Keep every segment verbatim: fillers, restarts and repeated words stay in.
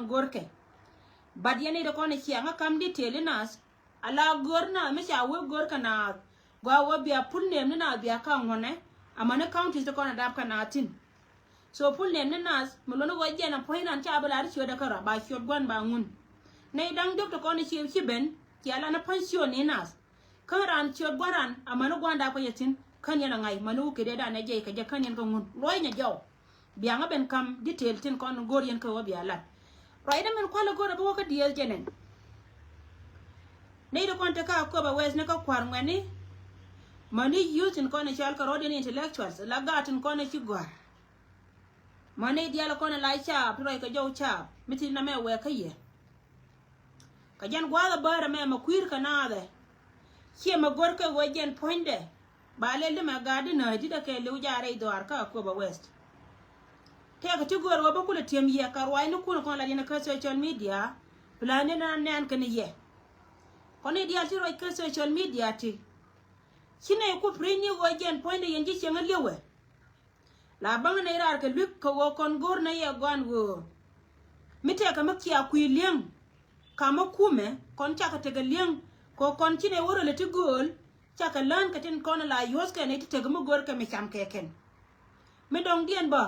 Go̱rkɛ. But yɛn i̱ ti kɔn i̱ ciaŋ a kam detail i̱ naath. Ala go̱r naath mi ca wee go̱r kɛ naath. Gua wee bia full name ni naath bia ka ŋuɔnɛ. Amäni counties ti kɔn a dap kɛ naath thi̱n. So full name ni naath mi luɔ̱ni ɣöö jɛn a puɔ̱ny ran ca bi lar i̱ ciötdɛ kärɔa ba ciöt gua̱n ba ŋun. Nɛy da̱ŋ diɔ̱k ti kɔn i̱ ci ci ben cia lan i̱ puɔ̱ny ciöt ni naath. Kä ran ciöt gua̱n ran amäni gua̱n dap kɛ yɛ thi̱n kän yɛn a ŋa̱c mäni wä kedɛ dan ɛ jɛy kɛ jɛ kän yɛn kɛ ŋun luɔ̱c nɛ jɔw. Biaŋä ben kam detail tin kɔn go̱o̱r yɛn kɛ wä bia lat. Ruacdä min kualɛ go̱o̱r ɛ bi wä kä diëëth jɛ nɛn. Nɛy ti kɔn te kä Akoba West ni kä kua̱r ŋuɛ̈tni. Mäni youth in kɔn i̱ cɔal kɛ rɔɔdiɛn intellectuals la gaat in kɔn i̱ ci gɔ̱a̱r. Mäni diaal kɔn i̱ la caap ti ruac kɛ jɔw caap mi thi̱n namɛ wɛɛk kä yɛ. Kɛ jɛn gua̱a̱th ɛ bäär ɛmɛ mɛ kui̱r kɛ naath ɛ. Ciɛ mɛ go̱r kɛ ɣöö jɛn puɔ̱nydɛ. Ba lɛl di mɛ gaat di nääc di̱t ɛ kɛɛliw jaarɛ i̱ dhɔaar kä Akoba West. Tëëkɛ ti göör ɣöö bä kulɛ ti̱em yɛ kɛ ruacnikun kɔn lat yɛn kä social media. Plan ni na nɛn kɛn yɛ. Kɔn i̱ diaal ti ruac kä social media ti. Ci nɛy ku piri̱ny ni ɣöö jɛn puɔ̱nydɛ yɛn ji̱ cieŋ ɛ li̱wɛ. La baŋ nɛy raar kɛ lui̱k kɛ ɣöö kɔn go̱o̱r nɛy yɛ gɔaan ɣöö mi tɛkɛ mi kia kui̱ li̱eŋ. Kamä kumɛ kɔn cakɛ tekɛ li̱eŋ kɛ ɣöö kɔn ci nɛy wä röl ɛ ti gööl. Cakɛ lään kɛ tin kɔn la yuɔ̱thkɛ nɛy ti tekɛ mi go̱o̱r kɛ mi cam kɛ kɛn. Mi dɔ̱ŋdiɛn bä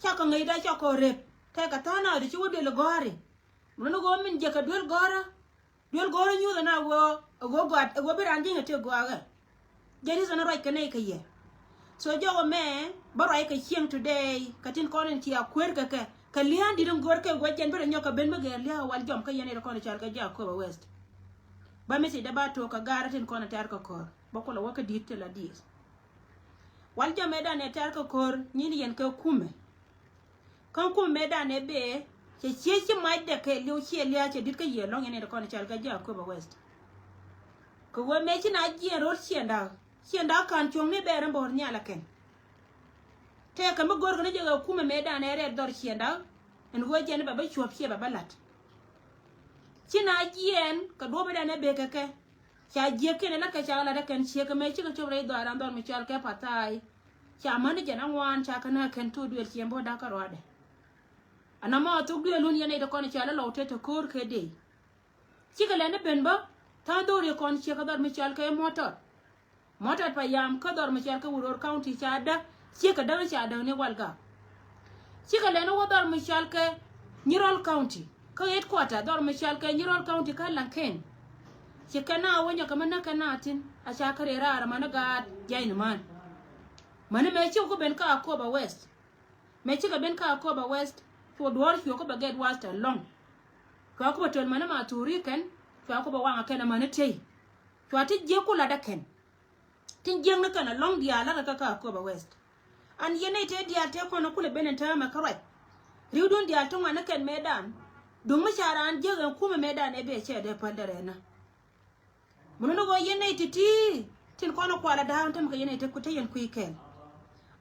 cakɛ ŋäcda cakɔ rep tɛkɛ tha̱a̱ŋ nath ti ci wä duël ɛ gɔ̱a̱ri. Mun ni ɣöö min jiɛkɛ duel gɔ̱rä. Duel gɔ̱rä nyuuth ɛn a ɣöö ɛ ɣöö gɔaa ɛ ɣöö bi raan ji̱n ɛ tëë gɔaaɣɛ. Jɛ reason ruac kɛ nɛy kɛ yɛ. So jɔwä mɛ bä ruac kɛ cieŋ today kɛ tin kɔn in ci a kueer kɛ kɛ kɛ lia̱a̱n di̱t in go̱r kɛ ɣöö jɛn bi rɛ nyɔk kɛ ben mi gɛɛr lia̱a̱ wal jɔm kä yɛn in kɔn in cal kɛ ji̱ Akoba West. Bä mi thiecdä ba took kɛ gaarä tin kɔn in tɛ̈r kɛ ko̱r bä kulɛ wä kä di̱t ti la di̱i̱th. Wal jɔm ëëdan ɛ tɛ̈r kɛ ko̱r nyin yɛn kɛ kumɛ. Kä kum mëëdan ɛ bee cɛ ciec ci macdɛ kɛ li̱w ciɛ lia̱a̱ cɛ di̱t kä yiëë lɔ̱ŋ yɛn ɛ ti kɔn cal kä ji̱ Akoba West. Kɛ ɣöö mëë ci na jiɛɛn ro̱r ciɛɛn da̱a̱k ciɛɛn da̱a̱k ka̱n cuɔ̱ŋni bɛɛr ɛn bo̱o̱r nhial ɛ kɛn. Tëëkɛ mi go̱o̱rkɛ ni jɛ ɣä kumɛ mëëdan ɛ rɛɛt dhɔr ciɛɛn da̱a̱k ɛn ɣöö jɛn bɛ bä cuɔ̱p ciɛ bɛ bä la̱t. Ci na jiɛɛn kɛ duɔ̱ɔ̱p ëëdan ɛ bee kɛ kɛ. Ca jiäk kɛn ɛ la̱t kɛ ca ɣä la̱t ɛ kɛn ciek kɛ mëë cikɛ cop rɛy dhɔaaran dhɔr mi cɔal kɛ Pathai. Ca mäni jɛn aŋuan ca kɛ nä kɛn thok duëël ciɛ bo̱o̱r da̱k kä ruaadɛ. Anamɔ thok duëël wun yɛn nɛy ti kɔn cɔal ɛ lɔw te te ko̱o̱r kɛ dey. Cikɛ lɛn i̱ ben bä tha̱a̱ŋ dho̱ri kɔn ciek kɛ dhɔr mi cɔal kɛ Mɔtɔt. Mɔtɔt pa yam kä dhɔr mi cɔal kɛ Uror County ca däk ciek kɛ däk ca däk ni Walgak. Cikɛ lɛn i̱ wä dhɔr mi cɔal kɛ Nyirol County kä headquarter dhɔr mi cɔal kɛ Nyirol County kä Laŋkɛn. Ci kɛn a wä nyɔk kɛ mi näk kɛn a thi̱n a ca kä rɛɛ raar amäni gaat jiany ni män. Mäni mëë cikɛ ku ben kä Akoba West. Mëë cikɛ ben kä Akoba West cuɔ duɔ̱ɔ̱r cuɔ ku bɛ gɛt wath tɛ lɔ̱ŋ. Cua ku bɛ töl mäni ma thuuri kɛn cua ku bɛ waŋ a kɛn amäni tey. Cua ti jiäk ku lat ɛ kɛn. Tin jiäkni kɛn a lɔ̱ŋ diaal la̱rkɛ kä kä Akoba West. An yɛn nɛy tëë diaal tëë kɔn kulɛ ben ɛn täämɛ kä ruac. Ri̱wdun diaal ti ŋuan ni kɛn mëëdan. Duŋ mi ca raan jiäk ɛn kumɛ mëëdan ɛ bee cɛ dee päl dee rɛɛnä. Mun ni ɣöö yɛn nɛy ti̱ti̱ tin kɔn kualɛ da̱a̱n tämɛ kɛ yɛn nɛy ti ku te yɛn kui̱ kɛɛl.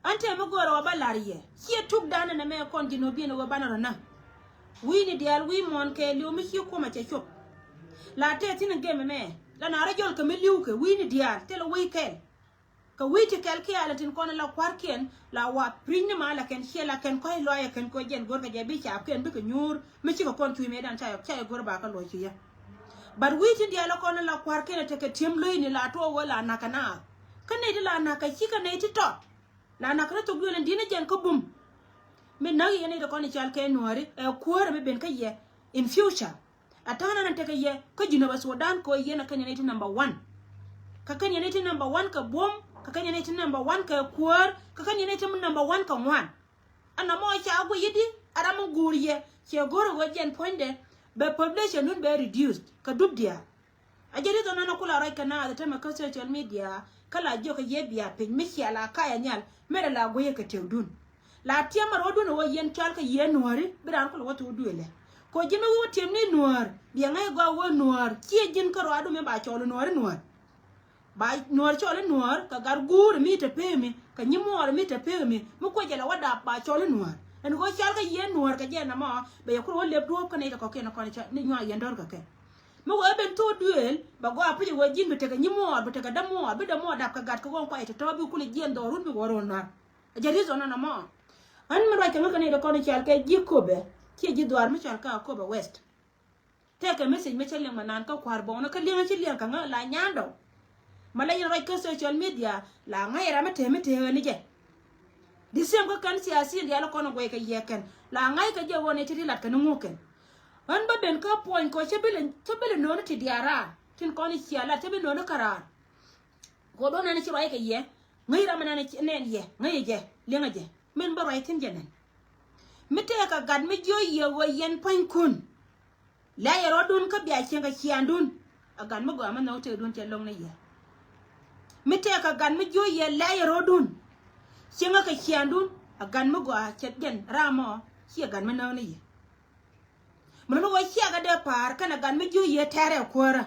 An tëë mi göörä wä ba la̱r yɛ ciɛ tukdan ɛn ɛmɛ kɔn ji̱ nööbiɛn ɣöö banɛ rɔ näk. Wi̱i̱ni diaal wi̱i̱ muɔ̱ɔ̱n kɛɛliw mi ci kumɛ cɛ cop. La tëë thi̱n in gem ɛmɛ la na rɔ jɔl kɛ mi li̱w kɛ wi̱i̱ni diaal thilɛ wi̱i̱ kɛl. Kɛ wi̱i̱ ti kɛl kialɛ tin kɔn la kua̱rkiɛn la wa piny ni ma la kɛn ciɛ la kɛn kɔ̱c lɔac ɛ kɛn kɛ jɛn go̱rkɛ jɛ bi caapkiɛn bikɛ nyuur mi cikɛ kɔn cui̱ mëëdan ca yɛ go̱r ba kä luɔc ci yɛ. But wi̱i̱ ti diaal kɔn la kua̱rkiɛn ɛ tekɛ ti̱em lo̱cni la tuɔɔk ɣöö la na̱k kɛ naath. Kä nɛy ti la na̱k kɛ cikɛ nɛy ti tɔt. La na̱k kɛ ni thok duël in di̱t ni jɛn kä bum. Mi näk yɛn nɛy ti kɔn i̱ cal kɛ nuääri ɛ kuäärä mi ben kä yɛ in future. A ta̱a̱ nan tekɛ yɛ kä Jinub Sudan kɛ ɣöö yɛn a kɛn yɛn nɛy ti number one. Kä kɛn yɛn nɛy ti number one kɛ buɔ̱m kä kɛn yɛn nɛy ti number one kɛ kuäär kä kɛn yɛn nɛy ti number one kɛ ŋuan. Ɛn nɔmɔ ca guic i̱di a ram mi guur yɛ cɛ go̱r ɛ ɣöö jɛn puɔ̱nydɛ bɛ population dun bɛ reduced kɛ dup diaal. A jɛ ri dhɔn nɔnɔ kula ruac kɛ naath tämɛ kä social media kä la jiök kɛ yɛ bia piny mi cia la kayɛ nhial. Merɛ la guiyɛ kɛ tëkdun la tiɛmɛ rɔɔdun ɛ ɣöö yɛn cɔal kɛ yɛ nuääri bi raan kula wä thok duëëlɛ. Kɛ ɣöö ji̱n mi wä tiɛm ni nuäär biɛ ŋäc gɔaa ɣöö nuäär ciɛ ji̱n kä rɔɔdu mi ba cɔɔl nuääri nuäär. Ba nuäär cɔɔl i̱ nuäär kɛ gat guur mi te pee mi kɛ nyimuɔɔr mi te pee mi mi kuec jɛ la wä dap ba cɔɔl i̱ nuäär. Ɛn ɣöö cɔal kɛ yieen nuäär kɛ jɛ nɔmɔ bɛ yɛ kur wä lep duɔ̱ɔ̱p kä nɛy ti kɔ̱kiɛn kɔn ni nyuak yɛn dɔ̱r kɛ kɛ. Mi wee ben thok duëël bɛ gɔaa puc ɛ ɣöö ji̱n bi tekɛ nyimuɔɔr bi tekɛ dämuɔɔr bi dämuɔɔr dap kɛ gat kɛ ɣöö kuay ti tɔ̱ bi kul jiɛn dhɔrun bi wä ro̱l nuäär. A jɛ reason nɔmɔ. An mi ruac kɛ ŋä kɛ nɛy ti kɔn i̱ cal kɛ ji̱ Kopɛ. Ciɛ ji̱ dhuaar mi cɔal kä Akobo West. Tëëkɛ message mi cä liŋ ma naan kä kua̱r bɔŋni kä liŋ ci liŋ kä ŋä la nyandɔ. Ma la yɛn ruac kä social media la ŋa̱c ram mi tëë mi tëë ɣän ni jɛ. The same kä kɛn siasin diaal kɔn guɛy kɛ yɛ kɛn la ŋa̱c kɛ jɛ ɣɔn i̱ ti ti lat kɛ ni ŋuk kɛn. Ɣän bä ben kä puɔ̱ny kɔ cä bilɛ cä bilɛ no̱o̱ni ti diaal raar tin kɔn i̱ cia lat cä bi no̱o̱ni kä raar. Kɔ do̱n nɛn ci ruac kɛ yɛ ŋäc ram mi nɛn nɛn yɛ ŋäc jɛ liŋ jɛ min bä ruac thi̱n jɛ nɛn. Mi tëëkɛ gat mi jiö yɛ ɣöö yɛn pua̱nykun. Lɛ̈ yɛ rɔ̱dun kä bia cieŋ kɛ ciaandun. A gat mi gɔaa mi nhɔk tëëkdun cɛ lo̱ŋ ni yɛ. Mi tëëkɛ gat mi jiö yɛ lɛ̈ yɛ rɔ̱dun. Cieŋ kɛ ciaandun a gat mi gɔaa cɛ jɛn ram mɔ ciɛ gat mi nhɔk ni yɛ. Mi lo̱n ɣöö ciɛ kɛ dee pa̱a̱r kɛnɛ gat mi jiö yɛ tɛrɛ kuäärä.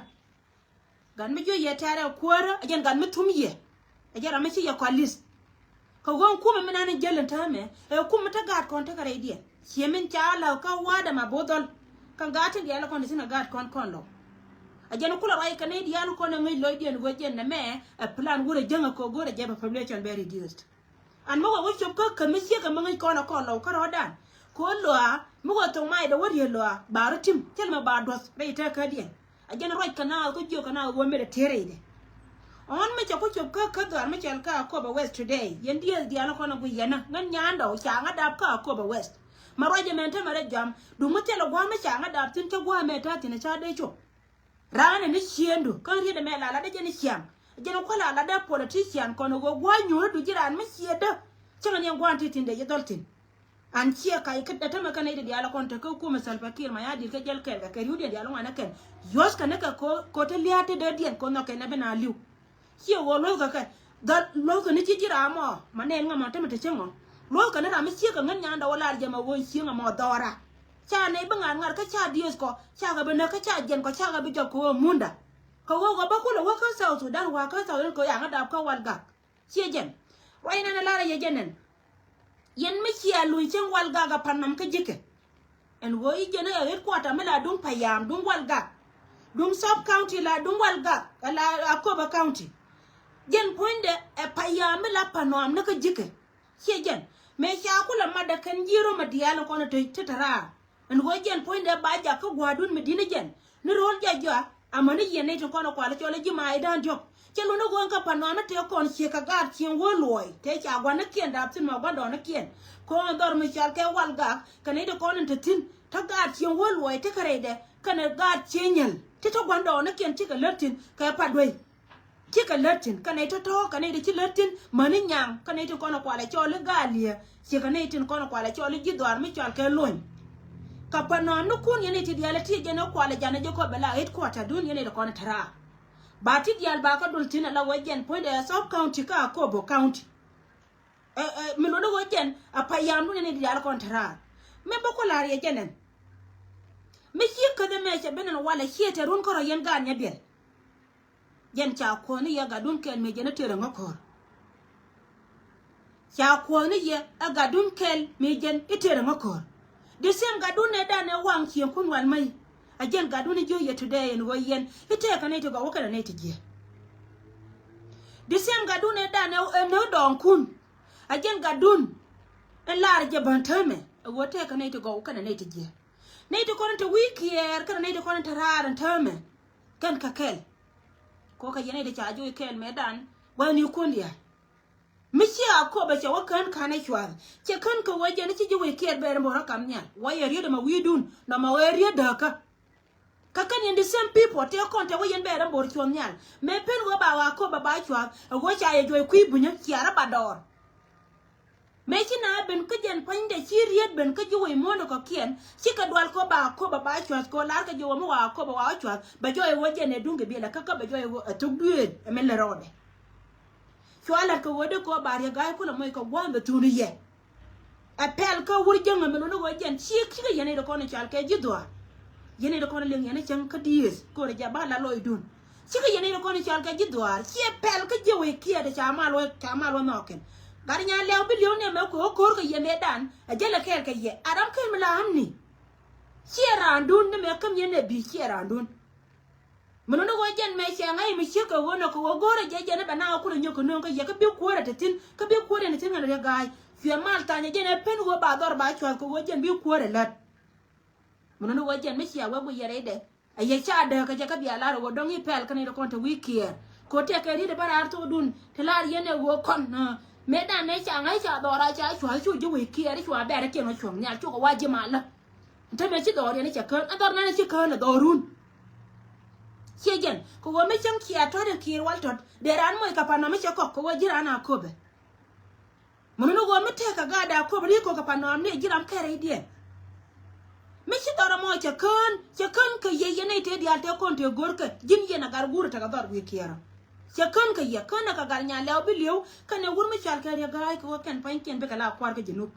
Gat mi jiö yɛ tɛrɛ kuäärä a jɛn gat mi thum yɛ. A jɛn ram mi ci yɛ kɔalis. Kɛ ɣöö kumɛ mi nan in jäl in täämɛ ɛ kumɛ te gaat kɔn tekɛ rɛydiɛn. Ciɛ min ca la̱k kä wa̱a̱dɛ ma bo̱o̱th dhɔl. Kä gaat tin diaal kɔn ti thi̱n ɛ gaat kɔn kɔn lɔw. A jɛn kulɛ ruac kɛ nɛy diaal kɔn ɛ ŋäc lɔcdiɛn ɣöö jɛn nɛmɛ ɛ plan wurɛ jäŋ ɛ kɛ go̱o̱rɛ jɛ bɛ population bɛ reduced. An mi wä wä cop kä kä mi ciek ɛ mi ŋäc kɔn ɛ kɔn lɔw kä rɔ̱dan. Kɛ ɣöö lɔa mi wä thok mac dee wä riet lɔa ba rɔ tim thil mɛ ba duɔth rɛy tɛk kädiɛn. A jɛn ruac kɛ naath kä jiök kɛ naath wä mi dee tier rɛydɛ. Ɣän mi cɛ ku cop kä kä dhɔaar mi cɔl kä Akobo West today yɛn dieth diaal kɔn ɛ guic yɛn ɛ ŋän nyandɔ ca ŋä dap kä Akobo West. Ma ruac ɛmɛn tämɛ rɛ jam duŋ mi thilɛ gua̱a̱m mi ca ŋä dap thi̱n cä gua̱a̱m ɛ ta̱a̱ thi̱n ɛ ca dee cop. Raan ni ciëëndu kä riet ɛmɛ la latdä jɛn ciaŋ. Jɛn kua̱l la latdä politician kɔn ɣöö gua̱a̱c nyuurädu ji̱ raan mi ciëëtdä. Cäŋɛ ni ɛn gua̱a̱n ti thi̱n dee ji̱ dhɔl thi̱n. An ciɛ kac kä tämɛ kɛn nɛy ti diaal kɔn te kä kumɛ Salva Kiir Mayardit kä jɛl kɛɛl kɛ kɛ ri̱wdiɛn diaal ŋuan ɛ kɛn. Yuɔ̱th kɛn ni kɛ ko ko te lia̱a̱t te dee diɛn ko nhɔk kɛn ɛ bi na li̱w. Ciɛ ɣöö luɔ̱thkɛ kɛ dhɔl luɔ̱thkɛ ni ci ji̱ ram mɔ ma nɛɛn ŋa mɔ tämɛ te cäŋ ɔ. Luɔ̱thkɛ ni ram mi ciek kɛ ŋän nyandɛ wä lar jɛ ma ɣöö cieŋ ɛmɔ dhɔra. Ca nɛy bi ŋa̱r ŋa̱r kä ca dieth kɔ ca kɛ bi näk kä ca jiɛn kɔ ca kɛ bi jɔk kɛ ɣöö munda. Kɛ ɣöö kɛ bä kulɛ wä kä South Sudan wa̱a̱ kä South Sudan kɛ ɣöö yaŋä dap kä Walgak. Ciɛ jɛn ruac nɛn ɛ lar ɛ yɛ jɛn ɛn. Yɛn mi cia luny cieŋ Walgak ɛ pan nɔm kä ji̱kɛ. Ɛn ɣöö i̱ jɛn ɛ headquarter mi la duŋ Payam duŋ Walgak. Duŋ sub county la duŋ Walgak ɛ la Akobo county. Jɛn puɔ̱nydɛ ɛ Payam mi la pan nɔam ni kä ji̱kɛ. Ciɛ jɛn mëë ca kulɛ matdɛ kɛn ji̱ röm ɛ diaal kɔn ɛ te te raar. Ɛn ɣöö jɛn puɔ̱nydɛ ba jak kä gua̱a̱dun mi di̱t ni jɛn ni ro̱l jɛ jɔa. Amäni yɛn nɛy tin kɔn ɛ kualɛ cɔl i̱ ji̱ ma̱a̱cdan diɔ̱k cɛ lun i̱ ɣöö kä pan nɔam ni tëë kɔn ciek kɛ gaat cieŋ wä luɔ̱ɔ̱c tëë ca gua̱nikiɛn dap thi̱n mɛ gua̱ndɔɔŋnikiɛn. Kɔn dhɔr mi cɔal kɛ Walgak kɛ nɛy ti kɔn in te thi̱n te gaat cieŋ wä luɔ̱ɔ̱c tekɛ rɛydɛ kɛnɛ gaat cieŋ nyäl ti te gua̱ndɔɔŋnikiɛn cikɛ lät thi̱n kɛ Paduey. Cikɛ lät thi̱n kä nɛy tɔ̱tɔ̱ kä nɛy ti ci lät thi̱n mäni nyaŋ kä nɛy tin kɔn kualɛ cɔl i̱ Gaaliɛ. Cikɛ nɛy tin kɔn kualɛ cɔl i̱ ji̱ dhɔaar mi cɔal kɛ Lony. Kä pan nɔamnikun yɛn nɛy ti diaal ɛ ti jɛn ɛ kualɛ janɛ jɛ kɔ bɛ la headquarter dun yɛn nɛy ti kɔn te raar. Ba ti diaal ba kä dul thi̱n ala wec jɛn puɔ̱nydɛ ɛ South County kä Akobo County. Ɛ, ɛ, mi luɔ̱n i̱ ɣöö jɛn a Payam dun yɛn nɛy ti diaal kɔn te raar. Mi bä ku la̱r yɛ jɛn ɛn. Mi ci käth ɛmɛ cɛ ben ɛn walɛ ciɛ tɛ run kärɔ yɛn gaat nyɛ biɛl. Jɛn ca kuɔ̱ɔ̱ni yɛ gatdun kɛl mëë jɛn i̱ tëër ɛŋä ko̱r. Ca kuɔ̱ɔ̱ni yɛ ɛ gatdun kɛl mëë jɛn i̱ tëër ɛŋä ko̱r. The same gatdun ɛ danɛ waŋ cieŋkun wal mäc. A jɛn gatdun i̱ jiö yɛ today ɛn ɣöö yɛn i̱ tëëkɛ nɛy ti gɔw kɛnɛ nɛy ti jiɛ. The same gatdun ɛ danɛ ɛ nä dɔɔŋkun. A jɛn gatdun ɛn laar jɛ bän täämɛ ɛ ɣöö tëëkɛ nɛy ti gɔw kɛnɛ nɛy ti jiɛ. Nɛy ti kɔn in te wi̱i̱ kiɛɛr kɛnɛ nɛy ti kɔn in te raar ɛn täämɛ. Kɛn kɛ kɛl. Kokɛ yɛn nɛy ti ca joc kɛɛl mëëdan gua̱thnikun diaal. Mi ci Akobo cɛ wä kän ka̱n ɛ cua̱th cɛ kän kɛ wä jɛn ci ji̱ wec kiɛɛr bɛɛr in bo̱r ɛ kam nhial wä yɛ riet ɛmɛ wi̱i̱dun nɔmɔ ɣöö riet dääkä. Kä kän yɛn the same people tëë kɔn tɛ wä yɛn bɛɛr in bo̱r cuɔ̱th nhial mëë pen ɣöö ba wä Akobo ba cua̱th ɛ ɣöö ca yɛ juɔc kui̱ bunyä ciaarä ba dɔɔr. Mëë ci na ben kä jɛn puɔ̱nydɛ ci riet ben kä ji̱ wec muɔ̱ɔ̱n kɔ̱kiɛn cikɛ dual kɔ ba Akobo ba cua̱th kɔ lar kɛ ji̱ wä mi wa Akobo wa cua̱th bɛ jɔɔc wä jɛn ɛ duŋ kɛ biɛlɛ kä kä bɛ jɔɔc wä ɛ thok duëël ɛ min lɛ rɔɔdɛ. Cua la̱t kɛ wä dee kɔ ba riek ga̱a̱c kulɛ moc kɛ gua̱a̱th bɛ thun yɛ. Ɛ pɛl kä wur jäŋä mi luni wä jɛn ci cikɛ yɛn i̱ dee kɔn i̱ cal kɛ ji̱ dhuaar. Yɛn i̱ dee kɔn i̱ liŋ yɛn i̱ cäŋ kä diëëth kɛ wä rɛ jɛ ba la lɔcdun. Cikɛ yɛn i̱ kɔn i̱ cal kɛ ji̱ dhuaar ciɛ pɛl kä ji̱ wec kiɛɛt ca mal wä ca mal wä nhɔkin. Gat nya lɛw bi li̱w ni ɛmɛ kuɛ wä ko̱r kɛ yɛ mëëdan a jälɛ kɛɛl kɛ yɛ a ram kɛl mi la amni. Ciɛ raandun ni mɛ käm yɛn ɛ bi̱i̱ ciɛ raandun. Mi nuni wä jɛn mɛ cɛ ŋa̱c mi ciek kɛ wä nɔ kɛ wä go̱rɛ jɛ jɛn ɛ bɛ na wä kulɛ nyɔk kɛ nööŋ kä yɛ kä bi kuäärɛ te thi̱n kä bi kuäärɛ ni thi̱n ŋa̱n riek ga̱a̱c. Cuɛ mal thanyɛ jɛn ɛ pen wä ba dhɔr ba cua̱th kɛ wä jɛn bi kuäärɛ lät. Mun ni wä jɛn mi cia wä guiyɛ rɛydɛ. A yɛ ca dääk kɛ jɛ kä bia lar ɣöö dɔ̱ŋ i̱ pɛl kä nɛy ti kɔn te wi̱i̱ kiɛɛr. Kɛ ɣöö tɛkɛ ri̱t bä raar thokdun ti lar yɛn ɛ ɣöö kɔn. Mëë dan nɛ ca ŋa̱c ca dhɔra ca cua cu ji̱ wi̱i̱ kiɛɛr cua bɛ̈rɛ tiɛn ɣä cuɔ̱ŋ nhial cukɛ wa ji̱ malä. Te mëë ci dhɔr yɛn i̱ cɛ kään ɛ dhɔr nan i̱ ci kään ɛ dhɔrun. Ciɛ jɛn kɛ ɣöö mi cäŋ kiɛ tɔ̱t in kiɛɛr wal tɔ̱t dee raan moc kɛ pan nɔm i̱ cɛ kɔk kɛ ɣöö ji̱ raan a köpɛ. Mun ni ɣöö mi tëëk kɛ gaat a köpɛ ri kok kɛ pan nɔm ni ji̱ ram kɛrɛ i̱ diɛn. Mi ci dhɔr ɛmɔ cɛ kään cɛ kään kɛ yɛ yɛn nɛy tëë diaal tëë kɔn tëë görkɛ ji̱n yɛn a gat guur tekɛ dhɔr wi̱i̱ kiɛɛrä. Cɛ kään kɛ yɛ kään ɛ kɛ gat nyan lɛw bi li̱ew kɛnɛ wur mi cɔal kɛ Riɛk Ga̱a̱c kɛ ɣöö kɛn pa̱nykiɛn bikɛ la kua̱r kä Junub.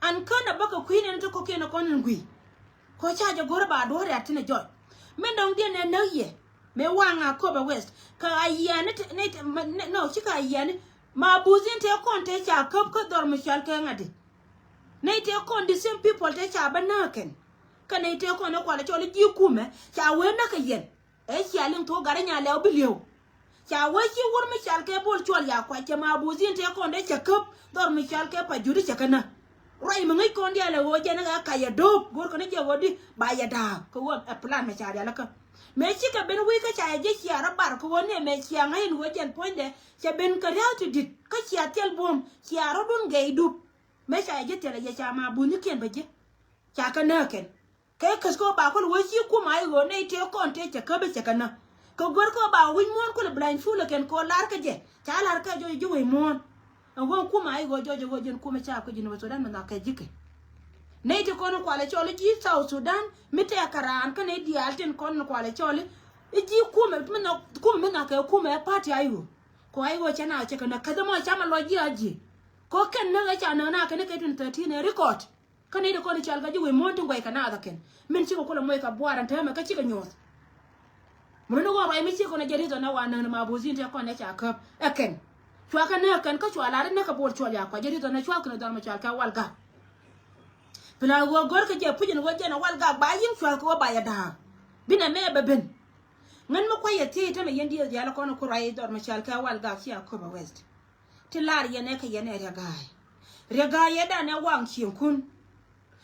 An kään ɛ bäkɛ kui̱n ɛn ti kɔ̱kiɛn ɛ kɔn in gui̱. Kɔ ca jɛ go̱r ba duɔ̱ɔ̱r ɛ tin ɛ jɔc. Min dɔ̱ŋ diɛn ɛ näk yɛ mëë waŋ a köpɛ West kɛ a yiani ni no cikɛ a yiani. Ma buth in tëë kɔn tëë ca käp kä dhɔr mi cɔal kɛ ŋa̱di. Nɛy tëë kɔn the same people tëë ca bä näk kɛn. Kä nɛy tëë kɔn ɛ kualɛ cɔl i̱ ji̱ kumɛ ca wee näk kɛ yɛn. Ɛ cia liŋ thok gat inya lɛw bi li̱ew. Ca wee ci wur mi cal kɛ bol cuɔl ya kuac cɛ ma buth in tëë kɔn dee cɛ käp dhɔr mi cal kɛ pa jut i̱ cɛ kɛ näk. Ruac mi ŋäc kɔn diaal ɛ ɣöö jɛn ɛ ɣä kac ɛ do̱p go̱rkɛ ni jɛ ɣöö di ba yɛ da̱a̱k kɛ ɣöö ɛ plan mɛ ca rial kä. Mëë cikɛ ben wi̱i̱ kä ca yɛ ji̱ cia rɔ bar kɛ ɣöö ni ɛmɛ cia ŋa̱c in ɣöö jɛn puɔ̱nydɛ cɛ ben kɛ ria̱a̱k ti di̱t kä cia thil buɔ̱m cia rɔ̱dun gɛy dup. Mëë ca yɛ ji̱ thil ɛ yɛ ca ma buth ni kiɛn bɛ ji̱. Ca kɛ näk kɛn. Kɛ käth kɛ ɣöö ba kɔn wee ci kumɛ a i̱ ɣöö nɛy tëë kɔn tëë cɛ käp i̱ cɛ kɛ näk. Kɛ guer kɛ ɣöö ba wi̱c muɔ̱ɔ̱n kulɛ blany fulɛ kɛn kɛ ɣöö lar kä jɛ ca lar kɛ jɔc ji̱ wec muɔ̱ɔ̱n. Ɛn ɣöö kumɛ a i̱ ɣöö jɔc ɛ ɣöö jɛn kumɛ ca kɛ Junub Sudan mi nhɔk kɛ ji̱ kɛ. Nɛy ti kɔn kualɛ cɔl i̱ ji̱ South Sudan mi tɛk kɛ raan kä nɛy diaal tin kɔn kualɛ cɔl i̱ ji̱ kumɛ mi nhɔk kumɛ mi nhɔk kɛ kumɛ ɛ party a i̱ ɣöö. Kɛ ɣöö a i̱ ɣöö cɛ na cɛ kɛ näk käth ɛmɔ camɛ lɔc ji̱ a ji̱. Kɛ ɣöö kɛn näk ɛ ca näk na kɛn i̱ kɛ twenty thirteen ɛ record. Kä nɛy ti kɔn i̱ cɔal kɛ ji̱ wec muɔ̱ɔ̱n tin guɛc kɛ naath ɛ kɛn min cikɛ kulɛ moc kɛ buaar ɛn täämɛ kä cikɛ nyuɔ̱th. Mun ni ɣöö ruac mi cikɛ kɔn ɛ jɛ ri̱th ɔn ɛ wa näk ni ma buth in tëë kɔn ɛ ca käp ɛ kɛn. Cua kɛ näk kɛn kä cua lar i̱ näk kɛ bol cuɔl ya kua jɛ ri̱th ɔn ɛ cuath kɛn ɛ dhɔr mi cɔal kɛ Wal Gak. Pila ɣöö gör kɛ jɛ puc ɛn ɣöö jɛn ɛ Wal Gak ba yi̱n cuath kɛ ɣöö ba yɛ da̱a̱k. Binɛ mɛ bɛ ben. Ŋän mi kuac yɛ thiec tämɛ yɛn dieth diaal kɔn ɛ ku ruac dhɔr mi cɔal kɛ Wal Gak cia köpɛ West. Ti lar yɛn ɛ kɛ yɛn ɛ Riɛk Ga̱a̱y. Riɛk Ga̱a̱y ɛ danɛ waŋ cieŋkun.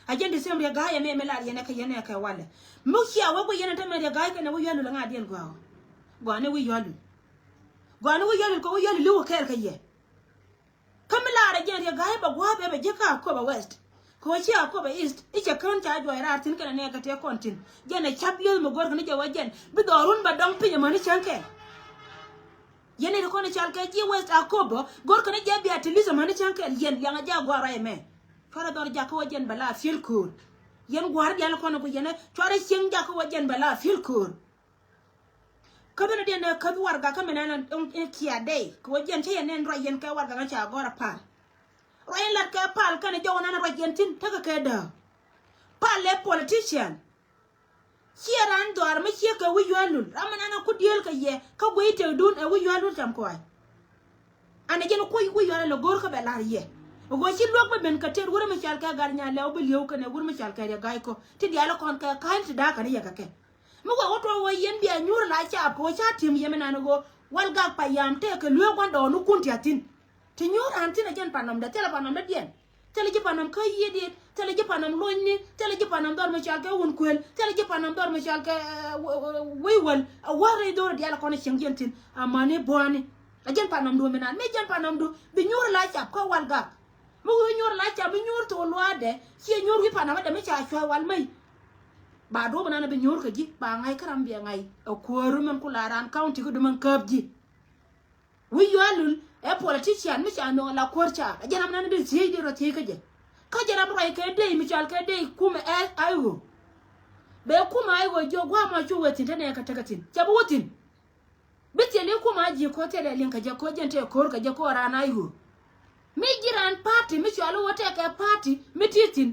A jɛn ti sɛm Riɛk Ga̱a̱y ɛ mɛ mɛ lar yɛn ɛ kɛ yɛn ɛ kɛ walɛ. Mi cia wä guɔ yɛn ɛ tämɛ Riɛk Ga̱a̱y kɛnɛ wä yualul ɛ ŋa̱ diɛn gɔaa. Gɔaa ni wä yualul. Gɔaa ni wä yualul kɛ wä yualul i̱ wä kɛɛl kɛ yɛ. Kä mi lar ɛ jɛn Riɛk Ga̱a̱y bɛ gua̱a̱p ɛ bɛ ji̱ kä Akobo West. Kɛ ɣöö ci Akobo East i̱ cɛ kään ca juɔc raar thi̱n kɛnɛ nɛɛkɛ tëë kɔn thi̱n. Jɛn ɛ ca̱p lieth mi go̱rkɛ ni jɛ wä jɛn bi dhɔrun bɛ dɔŋ piny ɛmäni cäŋ kɛɛl. Yɛn nɛy ti kɔn i̱ cal kɛ ji̱ West Akobo go̱rkɛ ni jɛ bia ti li̱th ɛmäni cäŋ kɛɛl yɛn liaŋ ɛ jɛ a gua̱a̱r ruac ɛmɛ. Cuarɛ dhɔr jakä wä jɛn bɛ la fiel köör. Yɛn gua̱a̱r diaal kɔn i̱ ku yɛn ɛ cuarɛ cieŋ jakä wä jɛn bɛ la fiel köör. Kä ben diɛn ɛ käth warɛga kä min ɛn ɛ kia dɛy kɛ wä jiɛn cä yɛn nɛn ruac yɛn kɛ warɛga ŋä ca gɔr ɛ pal. Ruac yɛn lat kɛ pal kɛnɛ jɔw nan ruac yɛn thi̱n tekɛ kɛ dääk. Pal ɛ politician. Ciɛ ran dhɔaar mi ciɛ kɛ wi̱c yualul ram mi nan ɛ ku dieel kɛ yɛ kä guiy tëkdun ɛ wi̱c yualul cam kɔac. An ɛ jɛn kuc wi̱c yualul ɛ go̱o̱r kä bɛ la̱r yɛ. Ɛ go̱o̱r ci luäk bɛ ben kɛ tëët wur mi cal kɛ gat nyan lɛw bi li̱ew kɛnɛ wur mi cal kɛ riɛ ga̱a̱c kɔ ti diaal ɛ kɔn kɛ ka̱ny ti da̱a̱k kɛn yɛ kɛ kɛ. Mi wä wä tuɔɔk wä yɛn bia nyuur la caap kɛ wä ca ti̱em yɛ mi nan ɣöö Wal Gak payam tëëkɛ lueek gua̱ndɔɔŋnikun ti a thi̱n. Ti nyuur raan thi̱n ɛ jɛn panɔmdɛ thilɛ panɔmdɛ diɛn. Thilɛ ji̱ panɔm kä yiëëdiɛt thilɛ ji̱ panɔm lonyni thilɛ ji̱ panɔm dhɔr mi cɔal kɛ wun kuël thilɛ ji̱ panɔm dhɔr mi cɔal kɛ wec wäl. A wäl rɛy dho̱r diaal kɔn cieŋ jiɛn thi̱n amäni bua̱a̱ni. A jɛn panɔmdu mi nan mi jɛn panɔmdu bi nyuur la caap kä Wal Gak. Mi wä nyuur la caap mi nyuur thok luaadɛ ciɛ nyuur wi̱i̱ panɔmdɛ mi ca cua̱ wal mɛy. Ba duɔ̱p nan bi nyuur kɛ ji̱ ba ŋa̱c kä ram biɛ ŋa̱c. Ɛ kuääru mɛn ku la raan county kä dumän käp ji̱. Wi̱i̱ yualul ɛ politician mi ca nhɔk la kuäär caap ɛ jɛn ram nan bi thiec di rɔ thiec kä jɛ. Kä jɛ ram ruac kɛ dey mi cɔal kɛ dey kumɛ ɛ ay ɣöö. Bɛ kumɛ ay ɣöö jiök gua̱a̱mɔ cu wee thi̱n te nɛɛkɛ tekɛ thi̱n cɛ bi wä thi̱n. Bi thil i̱ kumɛ a ji̱ ko̱ thilɛ liŋ kɛ jɛ ko̱ jɛn tëë ko̱r kɛ jɛ ko̱ raan ay ɣöö. Mi ji̱ raan party mi cɔal i̱ ɣöö tɛkɛ party mi ti thi̱n.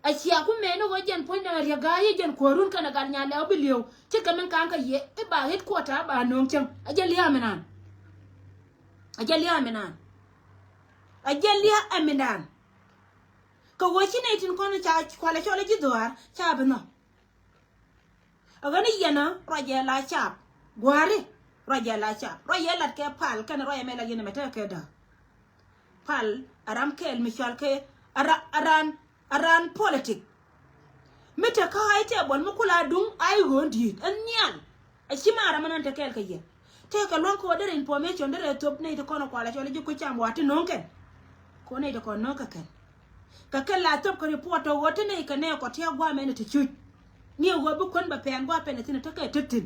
A cia ku mɛn i̱ ɣöö jɛn puɔ̱ny dɛŋ a riɛk ga̱a̱c i̱ jɛn kuäärun kɛnɛ gat nyan lɛw bi li̱ew. Cikɛ min ka̱n kɛ yɛ i̱ ba headquarter ba nööŋ cäŋ a jɛ lia̱a̱ mi naan. A jɛ lia̱a̱ mi naan. A jɛ lia̱a̱ ɛ mi naan. Kɛ ɣöö ci nɛy tin kɔn ca kualɛ cɔl i̱ ji̱ dhɔaar ca bi nhɔk. A ɣän i̱ yɛn a ruacɛ la cap gua̱a̱ri ruacɛ la cap ruacɛ lat kɛ pal kɛnɛ ruacɛ mɛ lat yɛn ɛmɛ tekɛ kɛ dääk. Pal a ram kɛɛl mi cɔal kɛ a ra- a raan a raan politik. Mi te kä a i̱ tɛbɔl mi kula duŋ a i̱ ɣöö di̱i̱t ɛn nhial. A ci maara mi nan te kɛɛl kɛ yɛ. Tëëkɛ lua̱ŋ kɛ ɣöö derɛ information derɛ thop nɛy ti kɔn ɛ kualɛ cɔl ji̱ kui̱ cam wa ti no̱o̱ŋ kɛn. Kɛ ɣöö nɛy ti kɔn no̱o̱ŋ kɛ kɛn. Kɛ kɛn la thop kɛ report tɔ ɣöö ti nɛy kɛ nɛɛkɔ ti a gua̱a̱mɛ ni ti cuc. Ni ɛ ɣöö bi kuän bɛ pɛn gua̱a̱ pɛn ɛ thi̱n ɛ tekɛ tet thi̱n.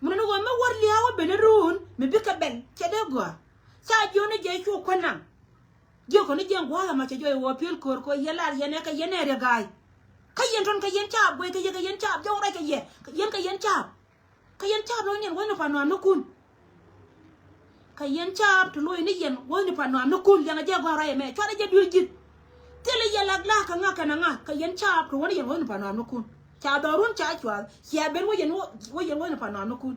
Mun ni ɣöö mi wär lia̱a̱ wä ben ni ruun mi bikɛ bɛl cɛ dee gɔaa. Ca jiöni jɛ cu kuän naŋ. Jiök kɔn ni jiɛn gua̱a̱th ɛmɔ cɛ jɔɔc ɛ ɣöö piöl köör kɛ ɣöö yɛn lar yɛn ɛ kɛ yɛn ɛ riɛk ga̱a̱c. Kä yɛn tɔn kɛ yɛn caap guɛc kɛ yɛ kɛ yɛn caap jɔw rɛc kɛ yɛ kɛ yɛn kɛ yɛn caap. Kɛ yɛn caap lɔc ni yɛn wäthni pa̱n nuaam ni kun. Kɛ yɛn caap ti loc ni yɛn wäthni pa̱n nuaam ni kun liɛŋɛ jɛ gɔ̱a̱r rɛc ɛmɛ cuarɛ jɛ duëë ji̱th. Thilɛ yɛ lak la̱a̱k kɛ ŋa̱k kɛnɛ ŋa̱k kɛ yɛn caap ti wä ni yɛn wäthni pa̱n nuaam ni kun. Ca dhɔrun ca cuath ciɛ ben wä yɛn wä yɛn wäthni pa̱n nuaam ni kun.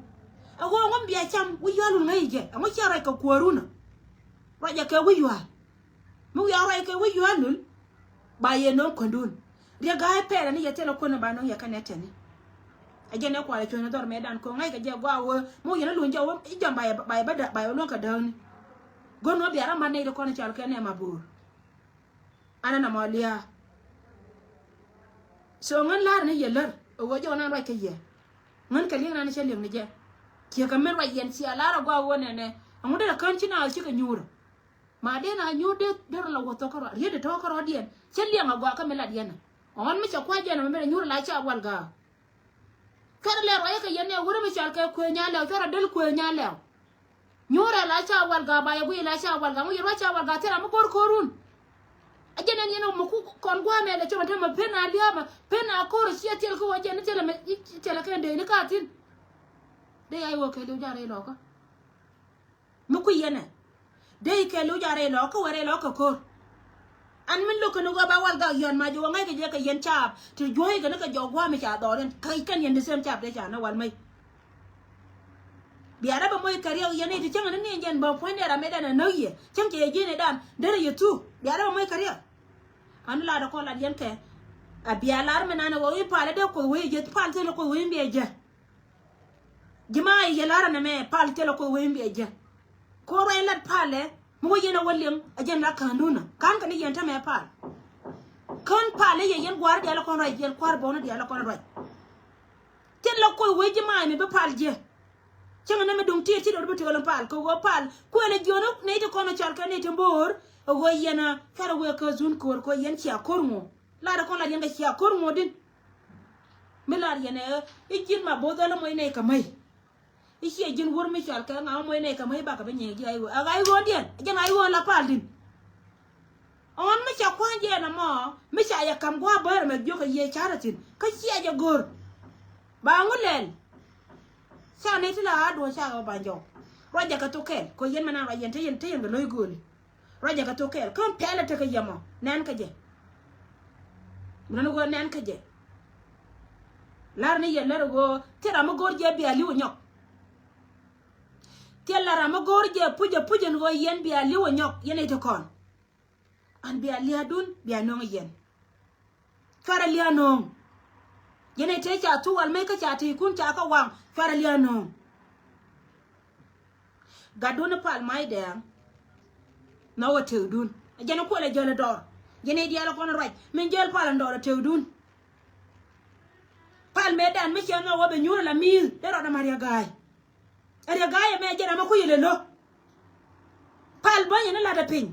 Ɛ ɣöö ŋun bia cam wi̱c yual wun ŋäc jɛ ɛŋu ciɛ rɛc kɛ kuäärun ɛ. Ruacɛ kɛ wi̱c yual. Mi wiaa ruac kɛ wi̱c yua̱a̱ lul. Ba yɛ no̱o̱ŋ kuändun. Riɛk ga̱a̱c pɛɛlɛ ni yɛ thilɛ kuändun ba no̱o̱ŋ yɛ kɛnɛ tɛni. Ɛ jɛn ɛ kualɛ cuɔ̱ny ni dhɔr mëëdan ko̱ ŋa̱c kɛ jɛ gua̱a̱ wee mi wi̱i̱ yɛn ni luny jɛ wee i̱ jɔm ba yɛ ba yɛ bä da ba yɛ luɔ̱ŋ kɛ dääkni. Go̱n wä bia ram mat nɛy ti kɔn i̱ cal kɛ nɛ ma bo̱o̱r. An ɛn ɛmɔ lia̱a̱. So ŋän la̱r ni yɛ lär ɛ ɣöö jɔk nan ruac kä yɛ. Ŋän kɛ li̱eŋ nan cä li̱eŋ ni jɛ. Ciɛ kɛ min ruac yɛn cia la̱r ɛ gɔaa ɣöö nɛnɛ ɛŋu derɛ kään ci naath cikɛ nyuurä. Ma dee na nyuur dee derɛ la wä thok kärɔa riet dee tɔ̱ kärɔa diɛn cä liɛŋ ɛ gɔaa kä mi lat yɛn ɛ. Ɣɔn mi cɛ kua̱c jɛn ɛmɛ mi dee nyuur la ca wal ga̱a̱. Cuarɛ lɛ ruac kɛ yɛn ɛ wurɛ mi cal kɛ kuëë nya lɛw cuarɛ del kuëë nya lɛw. Nyuurɛ la ca wal ga̱a̱ ba yɛ guiy la ca wal ga̱a̱ ŋu yɛ ruac ca wal ga̱a̱ thil ram mi go̱r ko̱run. A jɛn ɛn yɛn ɛ mɛ ku kɔn gua̱a̱mɛ lɛ cɛ mɛ te mɛ pen a lia̱a̱mɛ pen a ko̱r ɛ ciɛ thil kä wä jɛn ni thil ɛmɛ thil ɛ kɛn dee ni ka thi̱n. Dee ya i̱ wä kɛ liw ja̱r ilɔkä. Mi kui̱ yɛn ɛ dee i̱ kɛ liw ja̱r ilɔkä wɛ rɛy lɔkä ko̱r. An min lo̱k kɛn ɣöö ba wal gak yɔ̱n mac ɣöö ŋa̱ckɛ jɛ kɛ yɛn caap ti juɔ̱ɔ̱c kɛn kɛ jɔk gua̱a̱m i̱ ca dhɔr in kä kɛn yɛn the same caap dee ca ni wal mec. Bia rɛ bɛ moc kɛ riɛk yɛn i̱ ti cäŋ ni ni jɛn bä puɔ̱nydɛ ram mëëdan ɛ näk yɛ cäŋ cɛ yɛ ji̱n i̱dan derɛ yɛ thu bia rɛ bɛ moc kɛ riɛk. An lat ɛ kɔn lat yɛn kɛ a bia lar mi nan ɛ ɣöö i̱ pal ɛ dee kuoth wee jɛ pal thil ɛ kuoth wee in bia jɛ. Ji̱ ma i̱ yɛ la̱rä nɛmɛ pal thilɛ kuoth wee in biɛ jɛ. Ko̱r ruac in lat palɛ mi wä yɛn a wä liŋ a jɛn la ka̱ndunä ka̱n kɛ ni yɛn tämɛ pal. Kän palɛ yɛ yɛn gua̱a̱r diaal kɔn ruac yɛn kua̱r bɔni diaal kɔn ruac. Thilɛ kuoth wee ji̱ ma i̱ mi bi pal jɛ. Cäŋ nɛmɛ duŋ tiɛt ci dɔr bi töl in pal kɛ wä pal kuël a jiön nɛy ti kɔn a cal kɛ nɛy ti bo̱o̱r. A wä yɛn a cuarɛ wee kä zun ko̱r kɛ wä yɛn cia ko̱r ŋuɔ. Lat a kɔn lat yɛn kɛ cia ko̱r ŋuɔ din. Mi lar yɛn ɛ i̱ ji̱n ma bo̱o̱th ɣä lä moc nɛy kɛ mäc. I̱ ciɛ ji̱n wur mi cɔal kɛ ŋa moc nɛy kɛ mäc bakɛ bi nyiŋ ji̱ ay ɣöö ɛ ɣa̱c ɣööndiɛn ɛ jɛn ɣa̱c ɣöön la pal di̱n. Ɣän mi ca kua̱ny jɛ ɛn ɛmɔ mi ca yɛ ka̱m gua̱a̱ bäär ɛmɛ jiök kɛ yiëë ca̱rä thi̱n kä ciɛ jɛ go̱r. Ba ŋu lɛl. Ca nɛy ti la ɣa̱a̱ duɔ̱ɔ̱c ca ɣä ba jɔw. Ruacɛ kɛ thok kɛl kɛ yɛn mɛ na ruac yɛn te yɛn te yɛn kɛ lo̱c gööli. Ruacɛ kɛ thok kɛɛl kä pɛlɛ tekɛ yɛmɔ nɛn kä jɛ. Nɛn ɣöö nɛn kä jɛ. Lar ni yɛ lär ɣöö thil ram mi go̱o̱r jɛ bia li̱w nyɔk. Thil la ram mi go̱o̱r jɛ puc jɛ puc ɛn ɣöö yɛn bia li̱w nyɔk yɛn i̱ ti kɔn. An bia lia̱a̱dun bia nöŋ yɛn. Cuarɛ lia̱a̱ nööŋ. Yɛn ɛ tëë ca thuwal mëë kä ca tëëkun ca kä waŋ cuarɛ lia̱a̱ nööŋ. Gatdun i̱ pal mac dɛɛŋ. Nhɔk ɛ tëëkdun ɛ jɛn i̱ kuɛl ɛ jäl ɛ dɔɔr. Yɛn ɛ diaal ɛ kɔn ɛ ruac min jäl pal ɛ dɔɔr ɛ tëëkdun. Pal mëëdan mi ciɛ nhɔk wä bɛ nyuur ɛ la mi̱i̱th dee rɔɔdɛ ma̱r yɛ ga̱a̱c. Ɛ riɛ ga̱a̱c ɛmɛ jɛn ɛmɛ kui̱ ilɛ lo̱. Pal bänyɛ ni latdɛ piny.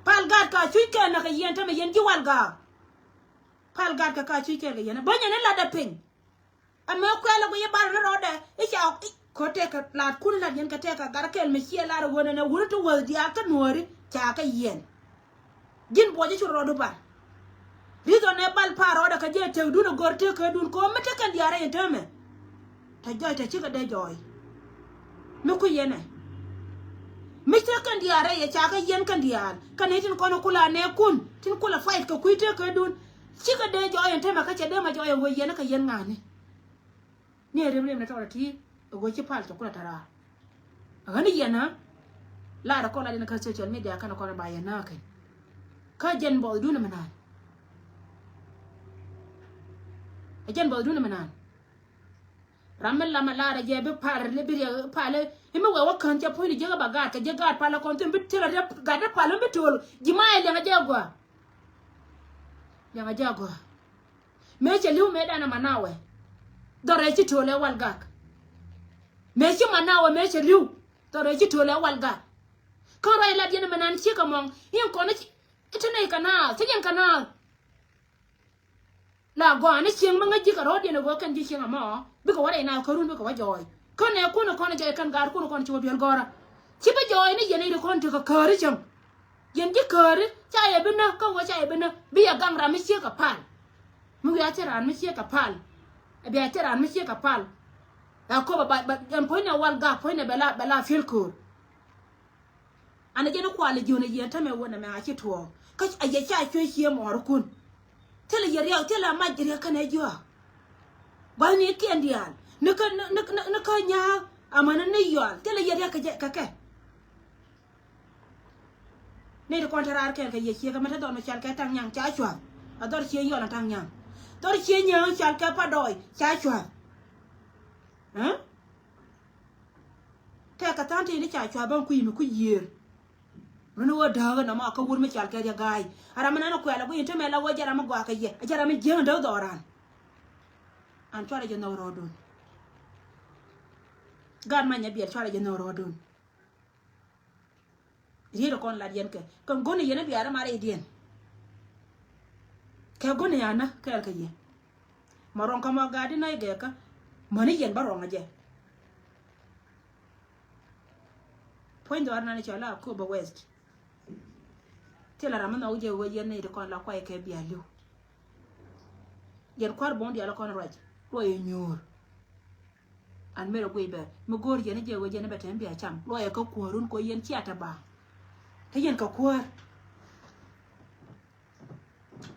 Pal gat ka cuc kɛn nä kɛ yɛn tämɛ yɛn ji̱ wal gaak. Pal gat kɛ ka cuc kɛn kɛ yɛn bänyɛ ni latdɛ piny. Ɛmɛ kuɛl ɛ guiy i̱ bar ni rɔɔdɛ i̱ ca i̱ ko̱ tɛkɛ latkun i̱ lat yɛn kɛ tɛkɛ gat kɛl mi ciɛ lar ɛ ɣöö nɛnɛ wuni ti wäth diaal kä nuääri ca kɛ yɛn. Ji̱n buɔc i̱ cu rɔɔdu bal. Ri̱th ɣän ɛ bal pa̱a̱r rɔɔdɛ kɛ jɛ tëkdun ɛ gör tëkädun ko̱o̱m mi te kɛn diaal rɛy ɛn täämɛ. Tɛ jɔc tɛ cikɛ dee jɔɔc. Mi kui̱ yɛn ɛ mi te kɛn diaal rɛy ɛ ca kɛ yɛn kɛn diaal kɛn i̱ tin kɔn kula nɛɛkun tin kula fight kɛ kui̱ tëkädun. Cikɛ dee jɔɔc ɛn täämɛ kä cɛ dee ma jɔɔc ɛn wee yɛn ɛ kɛ yɛn ŋa̱a̱ni. Ni ɛ riɛm riɛm ni tɔɔrɛ ti ɛ ɣöö ci pal cɛ kulɛ taraar. Ɣän i̱ yɛn ɣä lar ɛ kɔn lat in kä social media kɛn ɛ kɔn ɛ ba yɛn nääk kɛn. Kä jɛn buɔthdun ɛmɛ naan. Ɛ jɛn buɔthdun ɛmɛ naan. Ram mi lam ɛ lar ɛ jɛ bi pal li bi riɛk pal i̱ mi wee wä kän cɛ puɔ̱nyni jiäk ɛ ba gaat kɛ jiäk gaat pal ɛ kɔn thi̱n bi tiɛl ɛ riɛk gat ɛ pal mi bi to̱o̱l ji̱ ma ɛ liɛŋ ɛ jɛ agɔaa. Liɛŋ ɛ jɛ agɔaa. Mëë cɛ li̱w mëë danɛ manawɛ. Dhɔrɛ ci to̱lɛ wal gak. Mëë ci manawɛ mëë cɛ li̱w. Dhɔrɛ ci to̱lɛ wal gak. Kä ruac lat yɛn mɛ nan ciek ɛmɔŋ in kɔn i̱ ti nɛy kɛ naath ti yɛn kɛ naath. La gɔaa ni cieŋ mi ŋäc ji̱ kɛ rɔ̱ɔ̱diɛn ɛ ɣöö kɛn ji̱ cieŋ ɛmɔ bikɛ wä rɛy naath kärun bikɛ wä jɔɔy. Kä nɛ kun ɛ kɔn ɛ jɔɔy kɛn gaat kun ɛ kɔn ci wä biɛl gɔ̱rä. Ci bi jɔɔy ni yɛn i̱ ri kɔn tekɛ kääri cäŋ. Yɛn ji̱ kääri ca yɛ bi nä kä ɣöö ca yɛ bi nä bi yɛ gaŋ ram mi ciek kɛ pal. Mi wiaa thil raan mi ciek kɛ pal. Ɛ bia thil raan mi ciek kɛ pal. Ɛ köp ɛ ba ɛn puɔ̱nynɛ wal gak puɔ̱nynɛ bɛ la bɛ la fiel köör. An ɛ jɛn i̱ kual i̱ jiön ɛ yiɛn tämɛ wä nɛmɛ a ci tuɔɔk kä a yɛ ca cuɛ cie mɔɔrikun. Thilɛ yɛ riɛk thilɛ a mac riɛk kɛnɛ jiɔak. Gua̱thnikiɛn diaal ni kä ni kä nya̱a̱k amäni ni yɔal thilɛ yɛ riɛk kɛ kɛ. Ni ti kɔn te raar kɛɛl kɛ yɛ ciek ɛmɛ te dhɔr mi cal kɛ taŋ nyaŋ ca cua̱th. A dhɔr cie yɔl a taŋ nyaŋ dhɔr cie nyaŋ cal kɛ pa dɔɔy ca cua̱th. Tɛk kɛ tha̱a̱ŋ tëë ni ca cua̱th bä kui̱ mi kui̱ yiëër. Run wä dääk ɛn ɔmɔ kä wur mi cal kɛ riɛ ga̱a̱c. A ram mi nan kuɛl a gui̱n te mɛ la wä jɛ ram mi gɔaa kɛ yɛ a jɛ ram mi jiäŋ däk dhɔɔran. An cuarɛ jɛ nhɔk rɔɔdun. Gaat ma nyɛ biɛl cuarɛ jɛ nhɔk rɔɔdun. Riet kɔn lat yɛn kɛ kɛ go̱n yɛn a biarɛ ma rɛydiɛn. Kɛ go̱n yɛn a nä kɛɛl kɛ yɛ. Ma rɔŋ kä ma gaat di nɔy gɛɛkä mäni yɛn bä rɔŋ a jɛ. Puɔ̱ny dhɔaar nan cɔl a Akobo West. Thilɛ ram mi nhɔk jɛ wee yɛn ni ti kɔn la kuay kɛ bia li̱w. Yɛn kua̱r buɔ̱ŋ diaal kɔn ruac ruac ɛ nyuur. An merɛ guiy bɛ mi go̱o̱r yɛn jɛ wee yɛn bɛ tɛm bia cam luɔyɛ kä kuäärun kɔ yɛn cia te baaŋ. Te yɛn kɛ kuäär.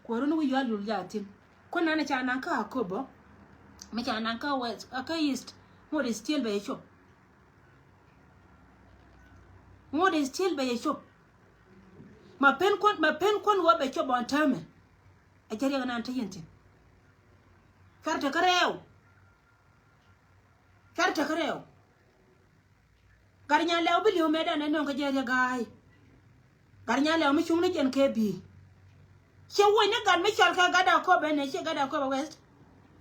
Kuäärun wi̱c yual yul jaa thi̱n kuän nan ca naŋ kä Akobo. Mi ca naŋ kä west kä east. Ŋot is still bɛ yɛ cop. Ŋot is still bɛ yɛ cop. Ma pen kuän ma pen kuän wä bɛ cop ɔn täämɛ. Ɛ cɛ riɛk nan te yɛn thi̱n. Cuar te kä rɛɛw. Cuar te kä rɛɛw. Gat nya lɛw bi li̱w mëë dan ɛ nöŋ kä jɛ riɛ ga̱a̱y. Gat nya lɛw mi cuŋ ni jɛn kɛ bi̱i̱. Ciɛ wuɔ̱c ni gat mi cɔl kɛ gat Akobo ɛn ɛ ciɛ gat Akobo West.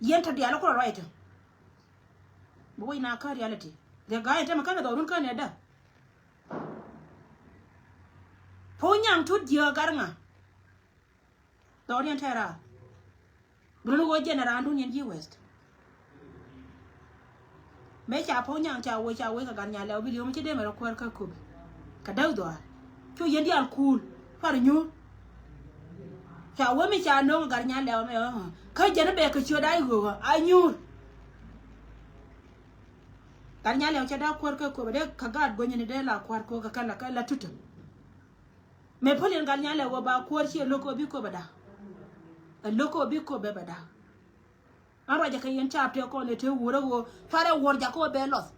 Yɛn tɔ diaal kulɔ ruac tɔ. Bi wuɔ̱c na kä reality riɛ ga̱a̱y ɛn tämɛ känɛ dhɔrun känɛ dä. Puɔ̱ny nyaŋ tut jiääk gat ŋa. Dhɔriɛn tɛ̈ra. Bi run ɣöö jɛn a raandun yɛn ji̱ West. Mëë ca puɔ̱ny nyaŋ ca wee ca wee kɛ gat nya lɛw bi li̱w mi ci dee mɛ rɔ kuäär kä Akobo. Kɛ däk dhɔaar cu yɛn diaal kuul cuar nyuur. Ca wee mi ca no̱o̱ŋ gat nya lɛw mɛ kä jɛn bɛ kɛ ciöt a i̱ ɣöö a nyuur. Gat nya lɛw ca daa kuäär kä Akobo dee kɛ gaat guänyni dee la kuäär kɛ kɛ la tutä. Mëë päl yɛn gat nya lɛ ɣöö ba kuäär ci ɛ lo̱k kä bi köp ɛ da̱k. Ɛ lo̱k kä bi köp ɛ bɛ da̱k. An ruacɛ kɛ yɛn caap tëë kɔn ɛ tëë wuɔ̱rä ɣöö cuarɛ wuɔ̱r jakä ɣöö bɛ lɔth.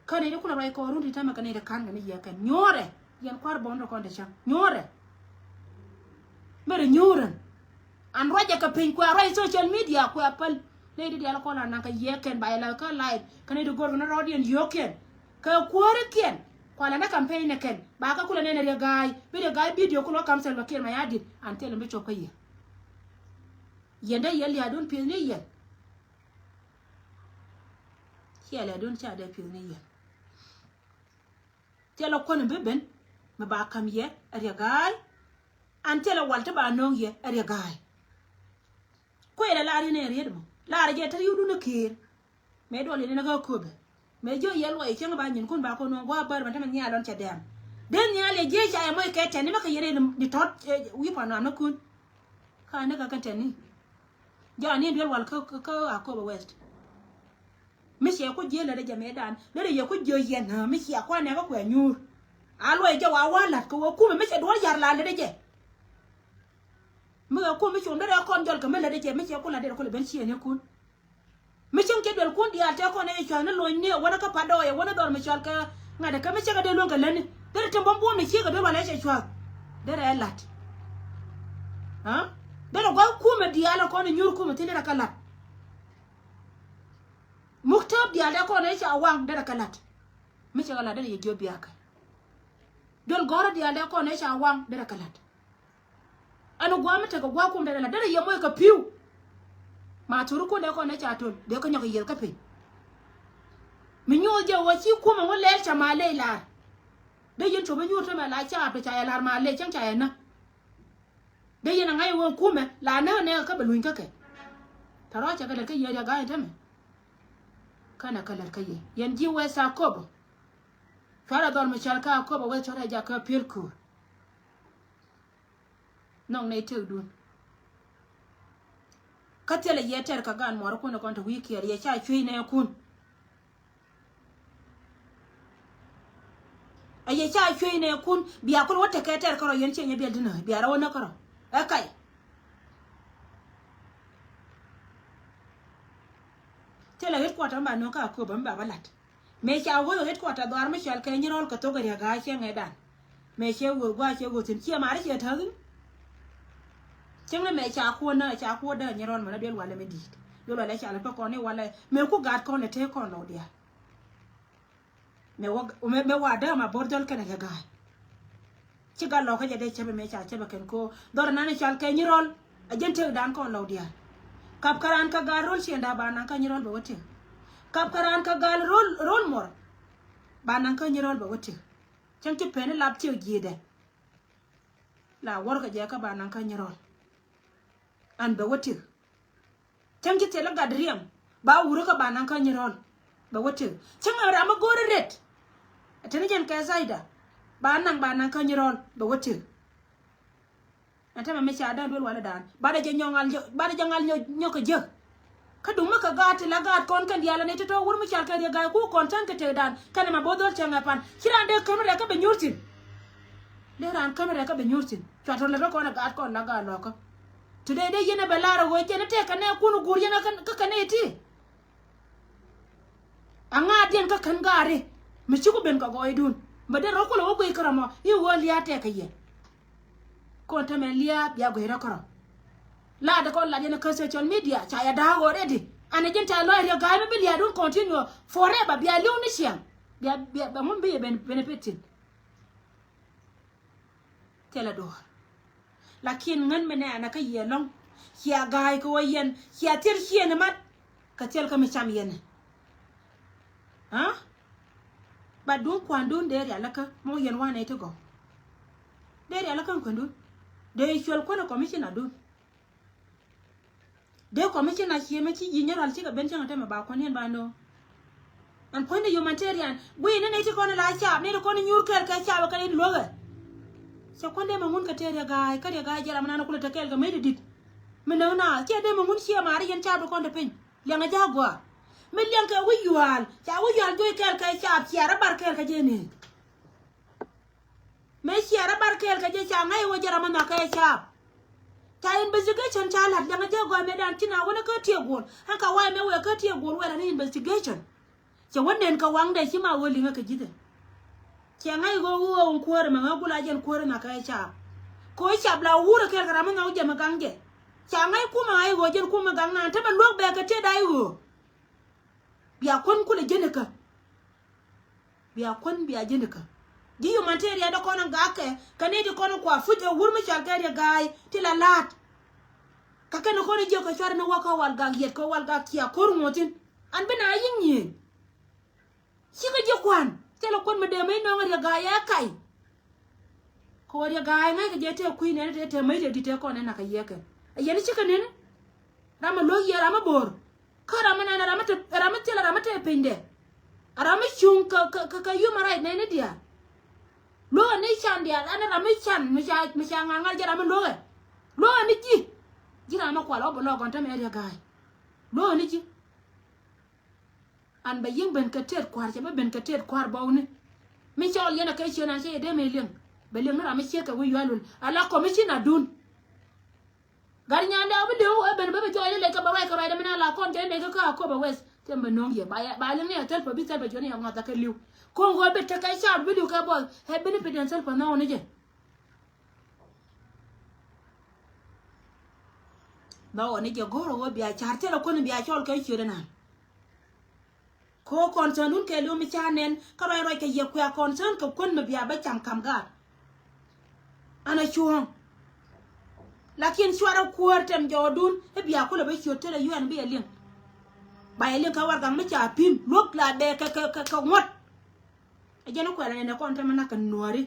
Kä nɛy ti kulɛ ruac kɔn run ti tämɛ kɛ nɛy ti ka̱n kɛ ni yɛ kɛn nyuɔ̱ɔ̱rɛ. Yɛn kua̱r bɔn rɔ kɔn ti cäŋ nyuɔ̱ɔ̱rɛ. Mɛrɛ nyuɔ̱ɔ̱rän. An ruacɛ kɛ piny kuɛ a ruac social media kuɛ a päl. Nɛy ti diaal kɔn la naŋ kɛ yɛ kɛn ba yɛ la kä live kɛ nɛy ti go̱r kɛ ni rɔɔdiɛn yio̱o̱kiɛn. Kɛ kuäärikiɛn kualɛ ni campaign ni kɛn ba kä kulɛ nɛn riɛ ga̱a̱y bi riɛ ga̱a̱y video kulɛ wä kam Salva Kiir Mayardit an thilɛ mi cop kä yɛ. Yɛn dee yɛ lia̱a̱dun pi̱th ni yɛn. Ciɛ lia̱a̱dun ca dee pi̱th ni yɛn. Thilɛ kuän bi ben mi ba kam yɛ riɛ ga̱a̱y. An thilɛ wal ti ba no̱o̱ŋ yɛ riɛ ga̱a̱y. Kuëëlɛ lar yɛn ɛ riet mɔ lar jɛ te riwdun ɛ Kiir. Mëë duɔl yɛn in kä Akobo mëë jiö yɛ luɔc cäŋ ba nyinkun ba kɔn nuɔ̱ɔ̱ŋ gua̱a̱ bär mɛn tämɛ nhial lɔn cɛ dɛm. Dee nhial yɛ jiec ca yɛ mɔc kɛ tɛni mɛ kɛ yɛn in di tɔt wi̱i̱ pɔn nuam ni kun. Ka ni kä kɛn tɛni. Jɔani duel wal kä kä Akobo West. Mi ciɛ ku jiö lätdɛ jɛ mëë dan lätdɛ yɛ ku jiö yɛn mi ciɛ kuan nɛ kä kuɛ nyuur. A luɔc jɛ wa wa la̱t kɛ wä kumɛ mi cɛ duɔl yar la lätdɛ jɛ. Mi kɛ kum mi cuɔm derɛ kɔn jɔl kɛ mi lätdɛ jɛ mi ciɛ ku la̱t derɛ ku lɛ ben ciɛ ni kun. Mi cieŋ cɛ duel kun diaal tɛ kɔn ɛ cua̱th ni lony ni ɛ wänä kä pa̱t dɔɔyɛ wänä dhɔr mi cɔal kɛ ŋa̱t ɛ kä mi cɛ kɛ dee luäŋ kɛ lätni derɛ te bäm buɔ̱m ni ciek kɛ duel wal ɛ cɛ cua̱th. Derɛ ɛ la̱t. Derɛ gua̱th kumɛ diaal ɛ kɔn ɛ nyuur kumɛ thi̱n derɛ kɛ la̱t. Muk tääp diaal tɛ kɔn ɛ ca waŋ derɛ kɛ la̱t. Mi cɛ kɛ la̱t derɛ yɛ jiöp biakä. Duel gɔ̱rä diaal tɛ kɔn ɛ ca waŋ derɛ kɛ la̱t. Ɛn gua̱a̱ mi tekɛ gua̱a̱ kum dee la derɛ yɛ moc kɛ pi̱w. Ma thuri kun dee kɔn dee ca töl dee kä nyɔk yieth kä piny. Mi nyuuth jɛ wä ci kumɛ ŋu lɛl ca ma ley lar. Dee yɛn cop inyuur tämɛ la ca apɛ ca yɛ lar ma ley cäŋ ca yɛ näk. Dee yɛn a ŋa̱c wä kumɛ la näk nɛɛk kä bɛ luny kä kɛ. Tɛ rɔɔc cɛ kɛ lɛt kä yieth ya ga̱a̱c tämɛ. Kɛnɛ kɛ lɛt kä yieth yɛn ji̱ wee tha köpä. Cuarɛ dhɔl mi cɔal kä Akobo wee cuarɛ jak kä pi̱el köör. Nhɔk nɛy tëkdun. Kä thilɛ yɛ tɛr kɛ gan muɔɔrikun kɔn te wi̱i̱ kiɛɛr yɛ ca cuec nɛɛkun. A yɛ ca cuec nɛɛkun bia kul wä tekɛ tɛr kärɔ yɛn ciɛ nyɛ biɛl dinä bia rɔ wä näk kärɔ. Ɛ kac. Thilɛ ɣet kuɔt tɔ̱ mi ba nöŋ kä Akobo mi ba bä la̱t. Mëë ca ɣöth ɣet kuɔt tɛ dhɔaar mi cɔal kɛ Nyirɔl kɛ thok ɛ riäk gaa cɛ ŋɛ̈tdan. Mëë cɛ ɣöth gua̱a̱ cɛ ɣöth thi̱n ciɛ ma̱a̱ri cɛ täk thi̱n. Cäŋ ni mëë ca kuɔn nä ca kuɔn däk Nyirɔl mänä duel walɛ mi di̱i̱t. Duel walɛ ca lɛ pek kɔn ni walɛ mëë ku gaat kɔn lɛ tëë kɔn lɔw diaal. Mëë wa, mëë, mëë wa däk ma bo̱r dhɔl kɛnɛ kɛ ga̱a̱c. Ci gat lɔkä jɛ dee cäpɛ mëë ca cäpɛ kɛn ko dhɔr nan i̱ cɔal kɛ Nyirɔl. A jɛn tëkdan kɔn lɔw diaal. Kap kä raan kä gal ro̱l ciɛŋda ba naŋ kä Nyirɔl bɛ wä tëk. Kap kä raan kä gal ro̱l, ro̱l muɔr. Ba naŋ kä Nyirɔl bɛ wä tëk. Cäŋ ci pen i̱ lap ciek ji̱i̱dɛ. La wärkɛ jɛ kä ba naŋ kä Nyirɔl. An bɛ wä tëk. Cäŋ ci thilɛ gat riɛm ba wurä kä ba naŋ kä Nyirɔl. Bɛ wä tëk cäŋ ɛ ram mi go̱o̱ri ret. Tini jɛn kɛ Zaida ba naŋ ba naŋ kä Nyirɔl bɛ wä tëk. Ɛn tämɛ mi ca däŋ duel walɛ dan banɛ jɛ nyɔk ŋal, banɛ jɛ ŋal nyɔk, nyɔk kɛ jek. Kä duŋ mi kɛ gaat ti la gaat kɔn kɛn diaal ani ti tɔ̱ wur mi cɔal kɛ riɛk ga̱a̱c ku kɔn tɛn kɛ tëkdan kɛnɛ ma bo̱o̱th dhɔl cɛ ŋɛ pan ci raan dee käm rɛk kä bɛ nyuur thi̱n. Dee raan käm rɛk kä bɛ nyuur thi̱n cua tɔ̱ lät rɔ kɔn ɛ gaat kɔn la gaat lɔkä. Today dee yɛn ɛ bɛ lar ɛ ɣöö jɛn ɛ tëëk kɛ nɛɛkun ɛ guur yɛn kä kɛ nɛy ti. Aŋaatdiɛn kä kän gaari mi ci ku ben kɛ gɔɔydun. Bɛ dee rɔ kulɛ wä guic kärɔ mɔ i̱ ɣöö lia̱a̱ tɛk kɛ yɛ. Kɔn tämɛ lia̱a̱ bia guic rɔ kärɔ. Laat kɔn lat yɛn kä social media ca yɛ da̱a̱k already. Anɛ ji̱n ca lɔc riɛk ga̱a̱c mi bi lia̱a̱dun continue forever bia li̱w ni ciaŋ. Bia, bia, bia ŋun bi yɛ ben, benefit thi̱n. Thilɛ duɔ̱ɔ̱r. Lakin ŋän mi nɛɛnɛ kä yiëë lɔ̱ŋ cia ga̱a̱c kɛ ɣöö yɛn cia thil ciëëni mat. Kɛ thil kä mi cam yɛn. Aa? Bat duŋ kuandun dee rialikä mɔ yɛn wanɛ ti gɔw. Dee rialikä kuandun dee cuɛl kuäär commissioner dun. Dee commissioner cie mɛ ci ji̱ Nyirɔl cikɛ ben cäŋ a tämɛ ba kuɔn yɛn ba nööŋ. Ɛn puɔ̱nydɛ humanitarian guiy ni nɛy ti kɔn la caap ni ti kɔn nyuur kɛɛl kɛ caap kɛ in luäkɛ. Cɛ kuɔn dee mɛ ŋun kɛ tëë riɛk ga̱a̱c kä riɛk ga̱a̱c jɛ ram mi nan kulɛ te kɛɛl kɛ mec ti di̱t. Mi näk na ciɛ dee mɛ ŋun ciɛ maari yɛn caap ti kɔn te piny liɛŋɛ ja̱a̱k gɔaa. Mi liɛŋ kɛ wi̱c yuaal ca wi̱c yuaal juɔc kɛɛl kɛ caap ciɛ rɔ bar kɛɛl kɛ jɛ ni. Mëë ciɛ rɔ bar kɛɛl kɛ jɛ ca ŋäc wä jɛ ram mi nhɔakä ɛ caap. Ca investigation ca la̱t liɛŋɛ jɛ gɔaa mëë dan ci na wänä kä tiek guɔl. Ɣän ka wa̱a̱ mëë wëë kä tiek guɔl wëë la ni investigation. Cɛ wä nɛn kɛ waŋdɛ ci ma wä liŋä kɛ ji̱thɛ. Cɛ ŋäc ɣöö ɣöö wun kuäärä mɛ ŋäk gula jɛn kuäärä nhɔakä ɛ caap. Kɛ ɣöö cap la wurä kɛɛl kɛ ram mi nhɔak jɛ mi gaŋ jɛ. Ca ŋäc kumɛ ŋa̱c ɣöö jɛn kumɛ gaŋ naan te mɛ luäk bɛɛkɛ tëë da̱c ɣöö. Bia kuän kulɛ jenikä. Bia kuän bia jenikä. Ji̱ humanitarian dee kɔn in gakɛ kɛ ni di kɔn in kua fuc ɛ wur mi cɔal kɛ riɛk ga̱a̱c ti la la̱a̱t. Kä kɛn in kɔn in jiök kɛ cuar in in wä kä wal gak yɛt kɛ wal gak cia ko̱r ŋuɔ̱thin. An bi na yi̱ nyiëëny. Cikɛ ji̱ kua̱n thilɛ kuän mi dee mi nɔŋ riɛk ga̱a̱c ɛ kac. Kɛ ɣöö riɛk ga̱a̱c ŋäc kɛ jɛ tëë kui̱ nɛn tëë tëë mäc tëë di̱t tëë kɔn ɛn akɛ yiɛkɛ. Ɛ yɛn cikɛ nɛn. Ram mi lo̱k yɛ ram mi bo̱o̱r. Kä ram mi nan ram mi te ram mi thil ram mi te pinydɛ. Ram mi cuŋ kɛ kɛ kɛ human right nɛy ni diaal. Luɔ̱k ɛn ni can diaal ɛn ram mi can mi ca mi ca ŋa̱l ŋa̱l jɛ ram mi luɔ̱k ɛ. Luɔ̱k ɛn ni ji̱. Ji̱ ram mi kual ɔ bi lɔk gɔn tämɛ riɛk ga̱a̱c. Luɔ̱k ɛn ni ji̱. An bɛ yiëŋ ben kɛ tëët kua̱r cɛ bä ben kɛ tëët kua̱r bɔwni. Mi cɔɔl yɛn a kɛ ciöt an cɛ yɛ dee mëë liɛŋ bɛ liɛŋ ni ram mi ciek kɛ wi̱i̱ yual wul ala commissioner dun. Gat nyandɛ a bi li̱w ɛ ben bä bi jɔɔc ilɛ kɛ bɛ ruac kɛ ruacdɛ mi na la kɔn jɔɔc ilɛ kɛ kä Akobo West. Cɛ bɛ no̱o̱ŋ yɛ ba liɛŋ ni ɛ thäl pä bi thäl pä juɔ̱n yɛ ŋɔth akɛ li̱w. Ko̱o̱ŋ kɛ bi tekɛ cap bi li̱w kɛ buɔth ɛ bi ni pidɛn thäl pä nhɔɔk ni jɛ. Bä wä ni jɛ go̱r wä bia car thilɛ kuäni bia cɔl kɛ ciötdɛ nan. Ko concern dun kɛ li̱w mi ca nɛn kä ruac ruac kɛ yɛ kuɛ concern kɛ kuän mi bia bä cam kam gaat. An a cuɔ̱ɔ̱ŋ. Lakin cuarɛ kuäär tɛm jɔɔdun i̱ bia kulɛ bä ciöt te lɛ yuɛn bi yɛ liŋ. Ba yɛ liŋ kɛ warɛgak mi ca pi̱m luäk la bɛ kɛ kɛ kɛ kɛ ŋuɔ̱t. Ɛ jɛn i̱ kuɛlɛ nɛnɛ kɔn tɛmɛ nak kɛ nuääri.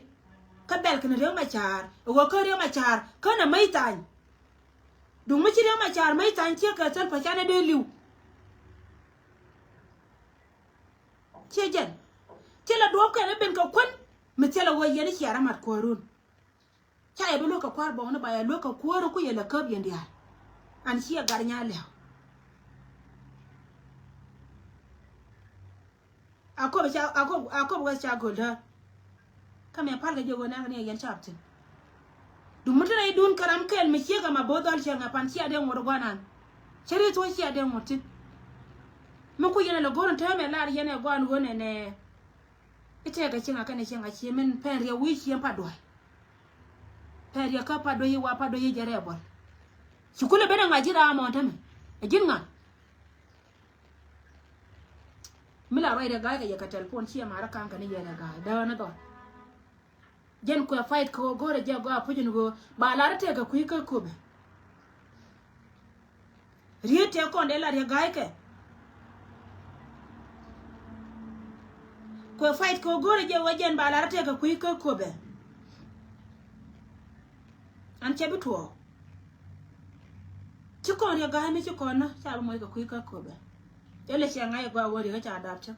Kä bɛl kɛn Riek Machar ɛ ɣöö kä Riek Machar känɛ mäc thany. Duŋ mi ci Riek Machar mäc thany ciek kɛ thäl pä canɛ dee li̱w. Ciɛ jɛn thilɛ duɔ̱ɔ̱p kɛn i̱ ben kɛ kuän. Mi thilɛ ɣöö yɛn i̱ cia rɔ mat kuäärun. Ca yɛ bi luäk kɛ kua̱r buɔ̱ŋni ba yɛ luäk kɛ kuäär ku yɛ lɛ käp yɛn diaal. An ciɛ gat nya lɛ̈w. A kop ca a kop a kop wɛth ca go̱l däär. Kä mɛ pal kɛ jɛ ɣöö nɛn kɛ ni yɛn cap thi̱n. Dum mi ti rɛy dun kɛ ram kɛl mi ciek ɛmɛ bo̱o̱th dhɔl cɛ ŋɛ pan cia dee ŋot guanan. Cɛ ri thuɔ̱c cia dee ŋot thi̱n. Mi ku yɛn ɛ lɛ go̱r in täämɛ lar yɛn ɛ guan ɣöö nɛnɛ. I̱ tɛɛkɛ cieŋ a kɛnɛ cieŋ a cie min pɛn riɛk wi̱i̱ cieŋ pa duɔ̱c. Pɛn riɛk kä pa duɔ̱c i̱ wa pa duɔ̱c i̱ jɛ rɛɛ buɔl. Ci kulɛ ben ɛ ŋa̱c ji̱ ram mɔn tämɛ ɛ ji̱n ŋa̱c. Mi la ruacdɛ ga̱a̱c kɛ yɛ kɛ tɛlpon ciɛ marä ka̱ŋ kɛn i̱ yɛn ɛ ga̱a̱c däänä dhɔl. Jɛn kuɛ fight kɛ ɣöö go̱rɛ jɛ gɔaa puc in ɣöö ba lar i̱ tɛɛkɛ kui̱ kä köpɛ. Riet tɛ kɔn dee la riet ga̱a̱ckɛ. Kuɛ fight kɛ go̱rɛ jɛ wä jɛn ba lar tɛ kɛ kui̱ kä köpɛ. An cɛ bi tuɔɔk. Ci kɔn riet ga̱a̱c mi ci kɔn nä ca bi moc kɛ kui̱ kä köpɛ. Cɛ lɛ cɛ ŋa̱c ɛ gɔaa wä riet kä ca dap cä.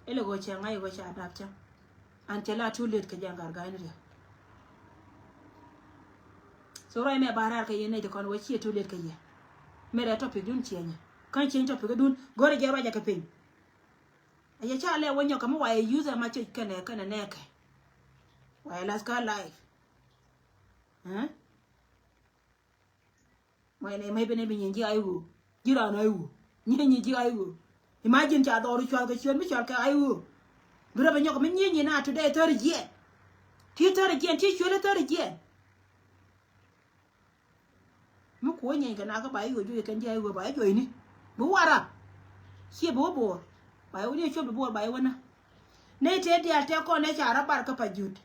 Ilɛ ɣöö cɛ ŋa̱c ɣöö ca dap cäŋ. An cɛ la too late kɛ jɛ ŋa̱r ga̱a̱c ni riɛk. So ruac mɛ ba raar kɛ yɛn nɛy ti kɔn ɣöö ciɛ too late kɛ yɛ. Mɛ rɛ topic dun ciɛ nyɛ kä cieny topic dun go̱rɛ jɛ ruacɛ kɛ piny. A yɛ ca lɛ wä nyɔk kɛ mi wa yɛ youth ɛma cɛ kɛnɛ kɛnɛ nɛɛkɛ. Wa yɛ lath kä life. Ɛ? Mɔc nɛ mɛc ben ɛ bi nyin ji̱ ay ɣöö ji̱ raan ay ɣöö nyin nyin ji̱ ay ɣöö. Imagine ca dhɔr cuath kɛ ciöt mi cɔl kɛ ay ɣöö. Bi rɛ bɛ nyɔk mi nyin nyin a today thäri jiɛn. Ti thäri jiɛn ti cuël thäri jiɛn. Mi kuɔ nyiny kɛ nak kä ba i̱ ɣöö juɔc kɛn ji̱ ay ɣöö ba i̱ juɔcni. Bi warap ciɛ bi wä bo̱o̱r ba i̱ wä ni cuɔp bi bo̱o̱r ba i̱ wä nä. Nɛy tëë diaal tëë kɔn ëë ca rɔ bar kä pa jut.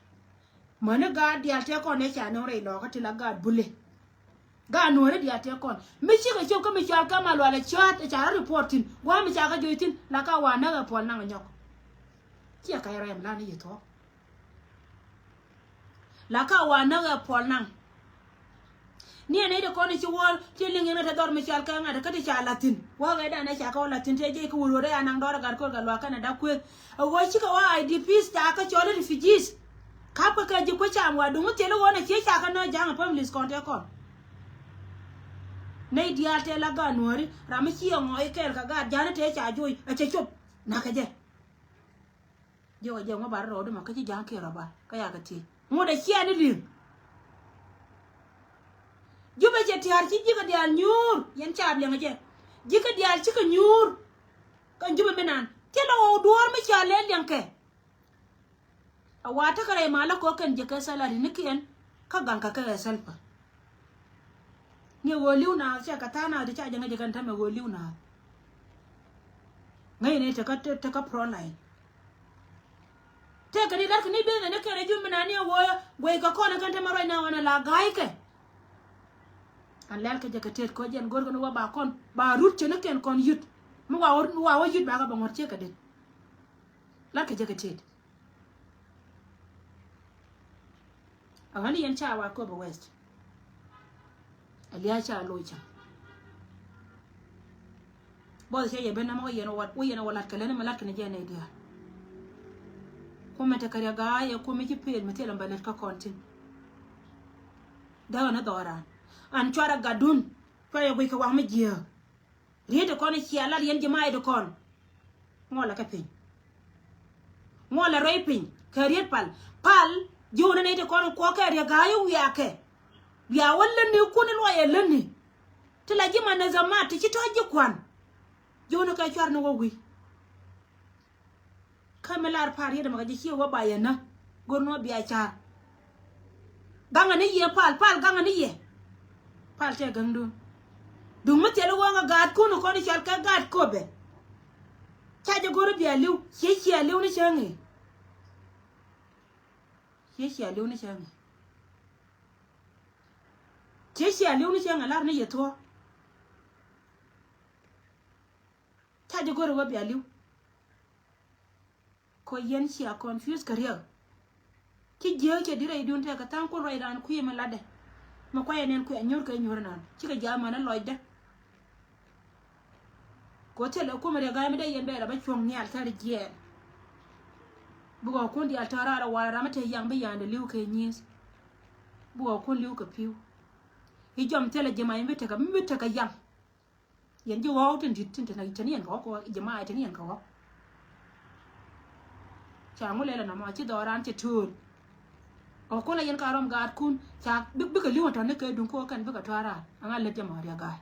Mäni gaat diaal tëë kɔn ëë ca nöŋ rɛy lɔɔkä ti la gaat bule. Gaat nuɔ̱ɔ̱ri diaal tëë kɔn mi cikɛ cop kä mi cɔal kä ma lualɛ cɔaat ɛ ca rɔ report thi̱n gua̱a̱ mi ca kä joc thi̱n la ka wa näk ɛ puɔl naŋ ɛ nyɔk. Ciɛ kac rɛm lan i̱ yɛ thuɔ̱k. La ka wa näk ɛ puɔl naŋ. Ni ɛn nɛy ti kɔn i̱ ci wä ti liŋ yɛn ɛ te dhɔr mi cɔal kɛ ŋa̱t kä ti ca la̱thi̱n wä ɣɛɛ dan ɛ ca kɛ wä la̱thi̱n te jiɛc kä wur wur ɛ anaŋ dɔr ɛ gat ko̱r kɛ luaak kɛn ɛ dak kuëth. Ɛ ɣöö cikɛ wä I D Ps ca kä cɔl i̱ refugees. Ka̱pkɛ kɛ ji̱ kuec cam wa duŋ thil i̱ ɣöö nɛ cie ca kä nä ja̱a̱ŋ ɛ families kɔn tëë kɔn. Nɛy diaal tëë la gaat nuääri ram mi ci ɛ ŋɔɔc kɛɛl kɛ gaat ja̱a̱n i̱ tëë ca joc ɛ cɛ cop. Na̱kɛ jɛ. Jiɔkɛ jɛ ŋuɔ ba rɔ rɔɔdu ma kä ci ja̱a̱ŋ kiɛ rɔ ba kä yakɛ thiec ŋuɔ̱t ɛ ciɛ ni li̱ŋ. Jupɛ cɛ tia̱a̱r ci ji̱kɛ diaal nyuur yɛn caap liɛŋ jɛ. Ji̱kɛ diaal cikɛ nyuur. Kɛn jupɛ mi naan thilɛ ɣɔw duɔ̱ɔ̱r mi ca lɛ liɛŋkɛ. A wa tekɛ rɛy malä kɔ kɛn jɛ kɛ salary ni kiɛn kä gaŋ kɛ kɛ ɛ sɛlpä. Ni ɣöö li̱w naath cɛ kɛ tha̱a̱ŋ naath ti ca jɛ ŋäc jɛ kɛn tämɛ ɣöö li̱w naath. Ŋäcni tekä tekä front line. Tëëkɛ ni la̱rkɛ ni business ni kɛn rɛy jumi naan ni ɣöö guɛy kɛ kɔn kɛn tämɛ ruac naath ɣän ɛ la ga̱a̱ckɛ. An lɛl kɛ jɛ kɛ tet kɔ jɛn go̱rkɛ ni wä ba kɔn ba rut cɛ ni kɛn kɔn yut. Mi wa wä yut ba kɛ bɛ ŋuɔ̱t ciek kɛ den. La̱rkɛ jɛ kɛ tet. A ɣän yɛn ca wa Akobo West. A lia̱a̱ ca loc cä. Both cɛ yɛ ben nɛmɛ wä yɛn wä wä yɛn wä lat kɛ lɛn mɛ lat kɛ ni jɛ nɛy diaal. Kumɛ te kɛ riɛ ga̱a̱ yɛ kumɛ ci peel mi thilɛ bɛ lät kä kɔn thi̱n. Däk ni dhɔran an cuarɛ gatdun. Cuarɛ guic kɛ waŋ mi jiääk. Riet ti kɔn i̱ cia lat yɛn ji̱ ma̱a̱ ti kɔn. Ŋuɔlɛ kɛ piny. Ŋuɔlɛ ruɛy piny kɛ riet pal. Pal ji̱ wun ni nɛy ti kɔn kuɔk kɛ riet ga̱a̱c i̱ wiakɛ. Bia wä lätni kun i̱ luɔyɛ lätni. Ti la ji̱ ma nɛ dhɛ mat ti ci tɔ̱ ji̱ kuan. Ji̱ wun ni kɛ cuar ni wä wi̱i̱. Kä mi lar pal riet ɛmɛ kɛ jɛ ciɛ wä ba yɛ nä. Go̱r ni wä bia car. Gaŋɛ ni yɛ pal pal gaŋɛ ni yɛ. Pal tɛ gaŋdun. Duŋ mi thil i̱ wäŋä gaatkun i̱ kɔn i̱ cɔal kɛ gaat kopɛ. Ca jɛ go̱r i̱ bia li̱w ciɛ ciɛ li̱w ni cäŋ i̱. Tiee cia li̱w ni cäŋ ɛ. Tiee cia li̱w ni cäŋ ɛ lar ni yɛ thuɔ̱k. Ca ji̱ go̱ri wä bia li̱w. Kɔ yɛn cia confuse kɛ riɛk. Ci jiääk cɛ di rɛydun tɛk kɛ tha̱a̱ŋ kun ruac raan kui̱ mi latdɛ. Mi kuayɛ nɛn kui̱ a nyuur kɛ nyuur naan cikɛ ja̱a̱k män a lɔcdä. Kɛ ɣöö thilɛ kumɛ riɛk ga̱a̱c mi dee yɛn bɛɛl a bä cuɔ̱ŋ nhial thäri jiɛɛn. Bikɛ kun diaal tɔ̱ raar a wal ram mi te yaŋ bi ya̱a̱ndɛ li̱w kɛ nyi̱i̱th. Bikɛ kun li̱w kɛ pi̱w. I̱ jɔm thilɛ ji̱ ma yɛn bi tekɛ mi bi tekɛ yaŋ. Yɛn ji̱ ɣɔw tin di̱t tin te ni yɛn kɛ ɣɔw kɛ ɣɔw ji̱ ma te ni yɛn kɛ ɣɔw. Ca ŋu lɛlɛ nɔmɔ ci dhɔran cɛ tööl. Ɔ kun la yɛn ka rɔm gaatkun ca bikɛ li̱w tɔ̱ ni kɛ duŋ kɛ ɣɔw kɛn bikɛ tɔ̱ raar aŋa lät jɛ ma riɛk ga̱a̱c.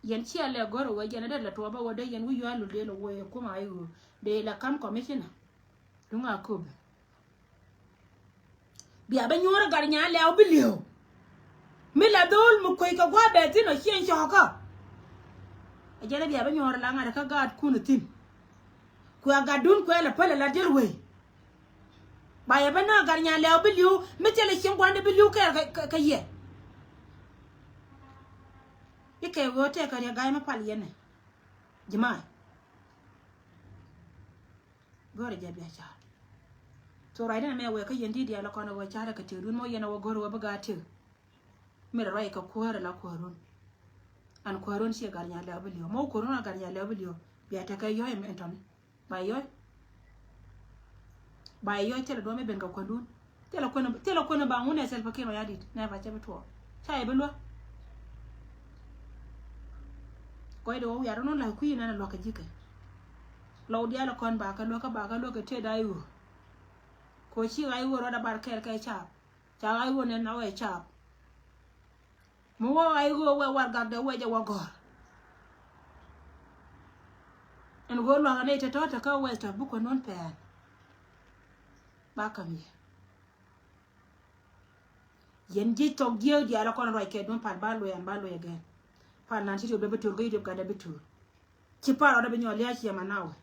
Yɛn ciɛ lɛ gɔr wee jɛn a dee lɛ tuɔɔpä wee dee yɛn wi̱c yual lul dee lɛ wee kum a i̱ ɣöö dee lɛ kam commissioner. Duŋ a köpɛ bia bä nyuɔ̱ɔ̱r gat nyaa lɛw bi li̱w. Mi la dho̱o̱l mi kueckɛ gua̱a̱ bɛ thi̱n ɔ cieŋ cɔɔkä. A jɛn a bia bä nyuɔ̱ɔ̱r la ŋa̱t kä gaatkun thi̱n. Kuɛ a gatdun kuɛ lɛ päl a la diɛl wei. Ba yɛ bä nä gat nyaa lɛw bi li̱w mi thilɛ cieŋ gua̱ndɛ bi li̱w kɛɛl kɛ, kɛ, kɛ yɛ. Ikɛ ɣöö tɛkɛ riɛk ga̱a̱c mi pal yɛn ɛ. Ji̱ ma̱a̱. Go̱rɛ jɛ bia ca̱r. So ruacdä nɛ mɛ wɛɛ kä yɛn di̱t diaal ɛ kɔn ɛ wä ca̱rɛ kɛ tiekdun mɔ yɛn ɛ wä go̱rɛ wä bi gaat tiek. Min rɔ ruac kɛ kuäärä la kuäärun. An kuäärun ciɛ gat nyaa lɛw bi li̱w mɔ kuäärun a gat nyaa lɛw bi li̱w. Bia tekɛ yɔ̱c ɛmɛ ɛn tɔ̱ni. Ba yɔ̱c. Ba yɔ̱c thilɛ duɔ̱m i̱ ben kɛ kuändun. Thilɛ kuän, thilɛ kuän ba ŋun ɛ Salva Kiir Mayardit nɛ ba cɛ bi tuɔɔk. Ca yɛ bi luäk. Kɔc de wä wiat run la kui̱ nɛn luäk kɛ ji̱ kɛ. Lɔw diaal kɔn ba kɛ luäk kä ba kɛ luäk kɛ tëë da i̱ ɣöö. Kɛ ɣöö ci ɣa̱c i̱ ɣöö rɔɔdɛ bar kɛɛl kɛ caap. Ca ɣa̱c i̱ ɣöö nɛn a wɛ caap. Mi wä ɣa̱c i̱ ɣöö wɛ warɛgakdɛ wɛ jɛ wä gɔ̱r. Ɛn ɣöö lua̱k anɛ te tɔ̱ te kä wɛ tɔ̱ bi kuändun pɛn. Ba käm yɛ. Yɛn ji̱ thɔk jiääk diaal a kɔn ruac kɛ duɔ̱n pal ba luɛɛn ba luɛɛk gɛn. Pal nan ci riop dee bi to̱r kä ci riop gat dee bi to̱r. Ci pal rɔɔdɛ bi nyɔk lia̱a̱ ciɛ ma nawɛ.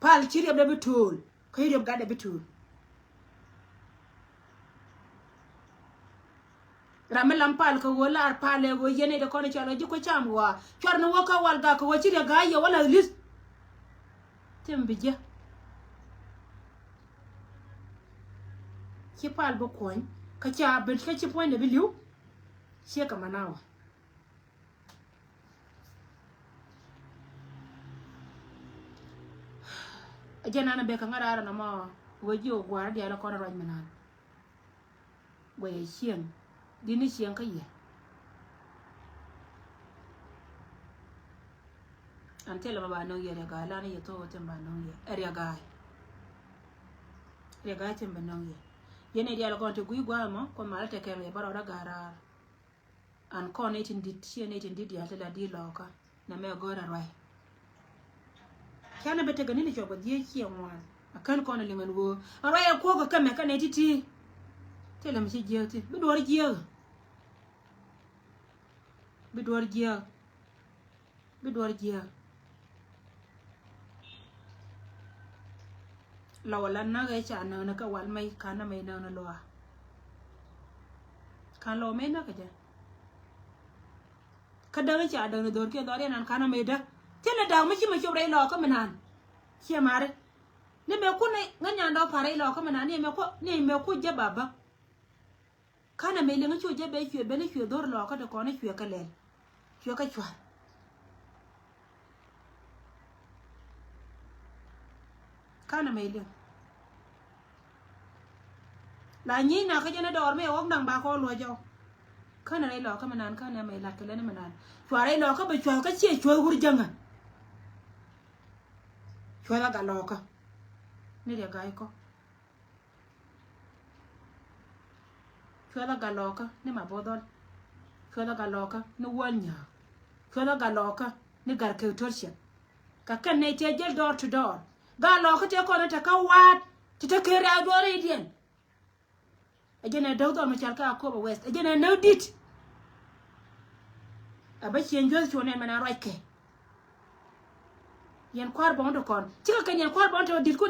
Pal ci riop dee bi to̱r kä ci riop gat dee bi to̱r. Ram mi lam pal kɛ ɣöö lar pal ɛ ɣöö yɛn ɛ dee kɔn i̱ cɔal ɣä ji̱ kuecam ɣɔaa cuar ni wä kä wal gak kɛ ɣöö ci riɛk ga̱a̱c yɛ wä la̱th li̱th. Thim bi jiɛ. Ci pal bi kuɔ̱ny kä ca ben kä ci puɔ̱nydɛ bi li̱w. Ciɛ kɛ manawa. A jɛn an a bek kɛ ŋa̱t a rɔ nɔmɔ wee ji̱ ɣöö gua̱a̱r diaal ɛ kɔn ruac mi naan. Guɛcɛ cieŋ di̱t ni cieŋ kä yɛ. An thilɛ mɛ ba no̱o̱ŋ yɛ riɛk ga̱a̱c lan yɛ thok thim ba no̱o̱ŋ yɛ ɛ riɛk ga̱a̱c. Riɛk ga̱a̱c thim ba no̱o̱ŋ yɛ. Yɛn ɛ diaal gɔn ti gui̱c gua̱a̱th mɔ kuɔth mal tekɛ riɛk bä rɔɔdä ga̱a̱c raar. An kɔn ni tin di̱t ciɛ ni tin di̱t diaal ti la di̱t lɔɔkä. Nɛ mɛ go̱o̱rɛ ruac. Canɛ bɛ tekɛ ni̱n cuɔp kɛ dhieec ciɛ ŋuan a kän kɔn a liŋ ɛn ɣöö a ruac a kuɔ̱k kɛ kɛmɛ kɛnɛ ti̱ti̱. Thilɛ mi ci jiääk thi̱n bi duɔ̱ɔ̱r jiääk. Bi duɔ̱ɔ̱r jiääk. Bi duɔ̱ɔ̱r jiääk. Lɔw ala näk ɛ ca näk ni kɛ wal mɛy ka̱n nä mɛy näk ni luaak. Ka̱n lɔw mɛy näk kɛ jɛ. Kä däk i̱ ca däk ni dho̱rkiɛn dhɔriɛn an ka̱n amɛ däk. Thilɛ da̱k mi ci mɛ cop rɛy lɔɔkä mi naan. Ciɛ mari. Ni mɛ kun ŋä nyan dɔ̱ pa̱r rɛy lɔɔkä mi naan ni mɛ ku, ni mɛ ku jɛ baba. Ka̱n amɛ liŋ cu jɛ bɛ cuɛ ben i̱ cuɛ dho̱r lɔɔkä ti kɔn i̱ cuɛ kɛ lɛl. Cuɛ kɛ cua̱r. Ka̱n amɛ liŋ. La nyi̱i̱c na kä jɛn ɛ dɔɔr mi ɛ ɣɔ̱k da̱ŋ ba kɔɔr luɔ̱c ɔ. Känɛ rɛy lɔɔkä mi naan känɛ mɛ la̱t kɛ lɛn mi naan. Cua rɛy lɔɔkä bɛ cua̱th kä ciɛ cuäth wur jäŋä. Cua̱th a gat lɔɔkä. Ni riɛ ga̱a̱c kɔ. Cua̱th a gat lɔɔkä ni ma bo̱dhɔl. Cua̱th a gat lɔɔkä ni wäl nyääk. Cua̱th a gat lɔɔkä ni gat kek to̱r ciɛk. Ka kɛn nɛy tëë jäl door to door. Gat lɔɔkä tëë kɔn te kä wa̱a̱t ti te keri a duɔɔr i̱diɛn. Ɛ jɛn ɛ däk dhɔl mi cal kä Akobo West. Ɛ jɛn ɛ näk di̱t. Ɛ bä ciëŋ juäth cuɔ̱n ɛn mɛn a ruac kɛ. Nyiɛn kua̱r bɔŋ ti kɔn cikɛ kɛ nyiɛn kua̱r bɔŋ ti kɔn di̱t kun.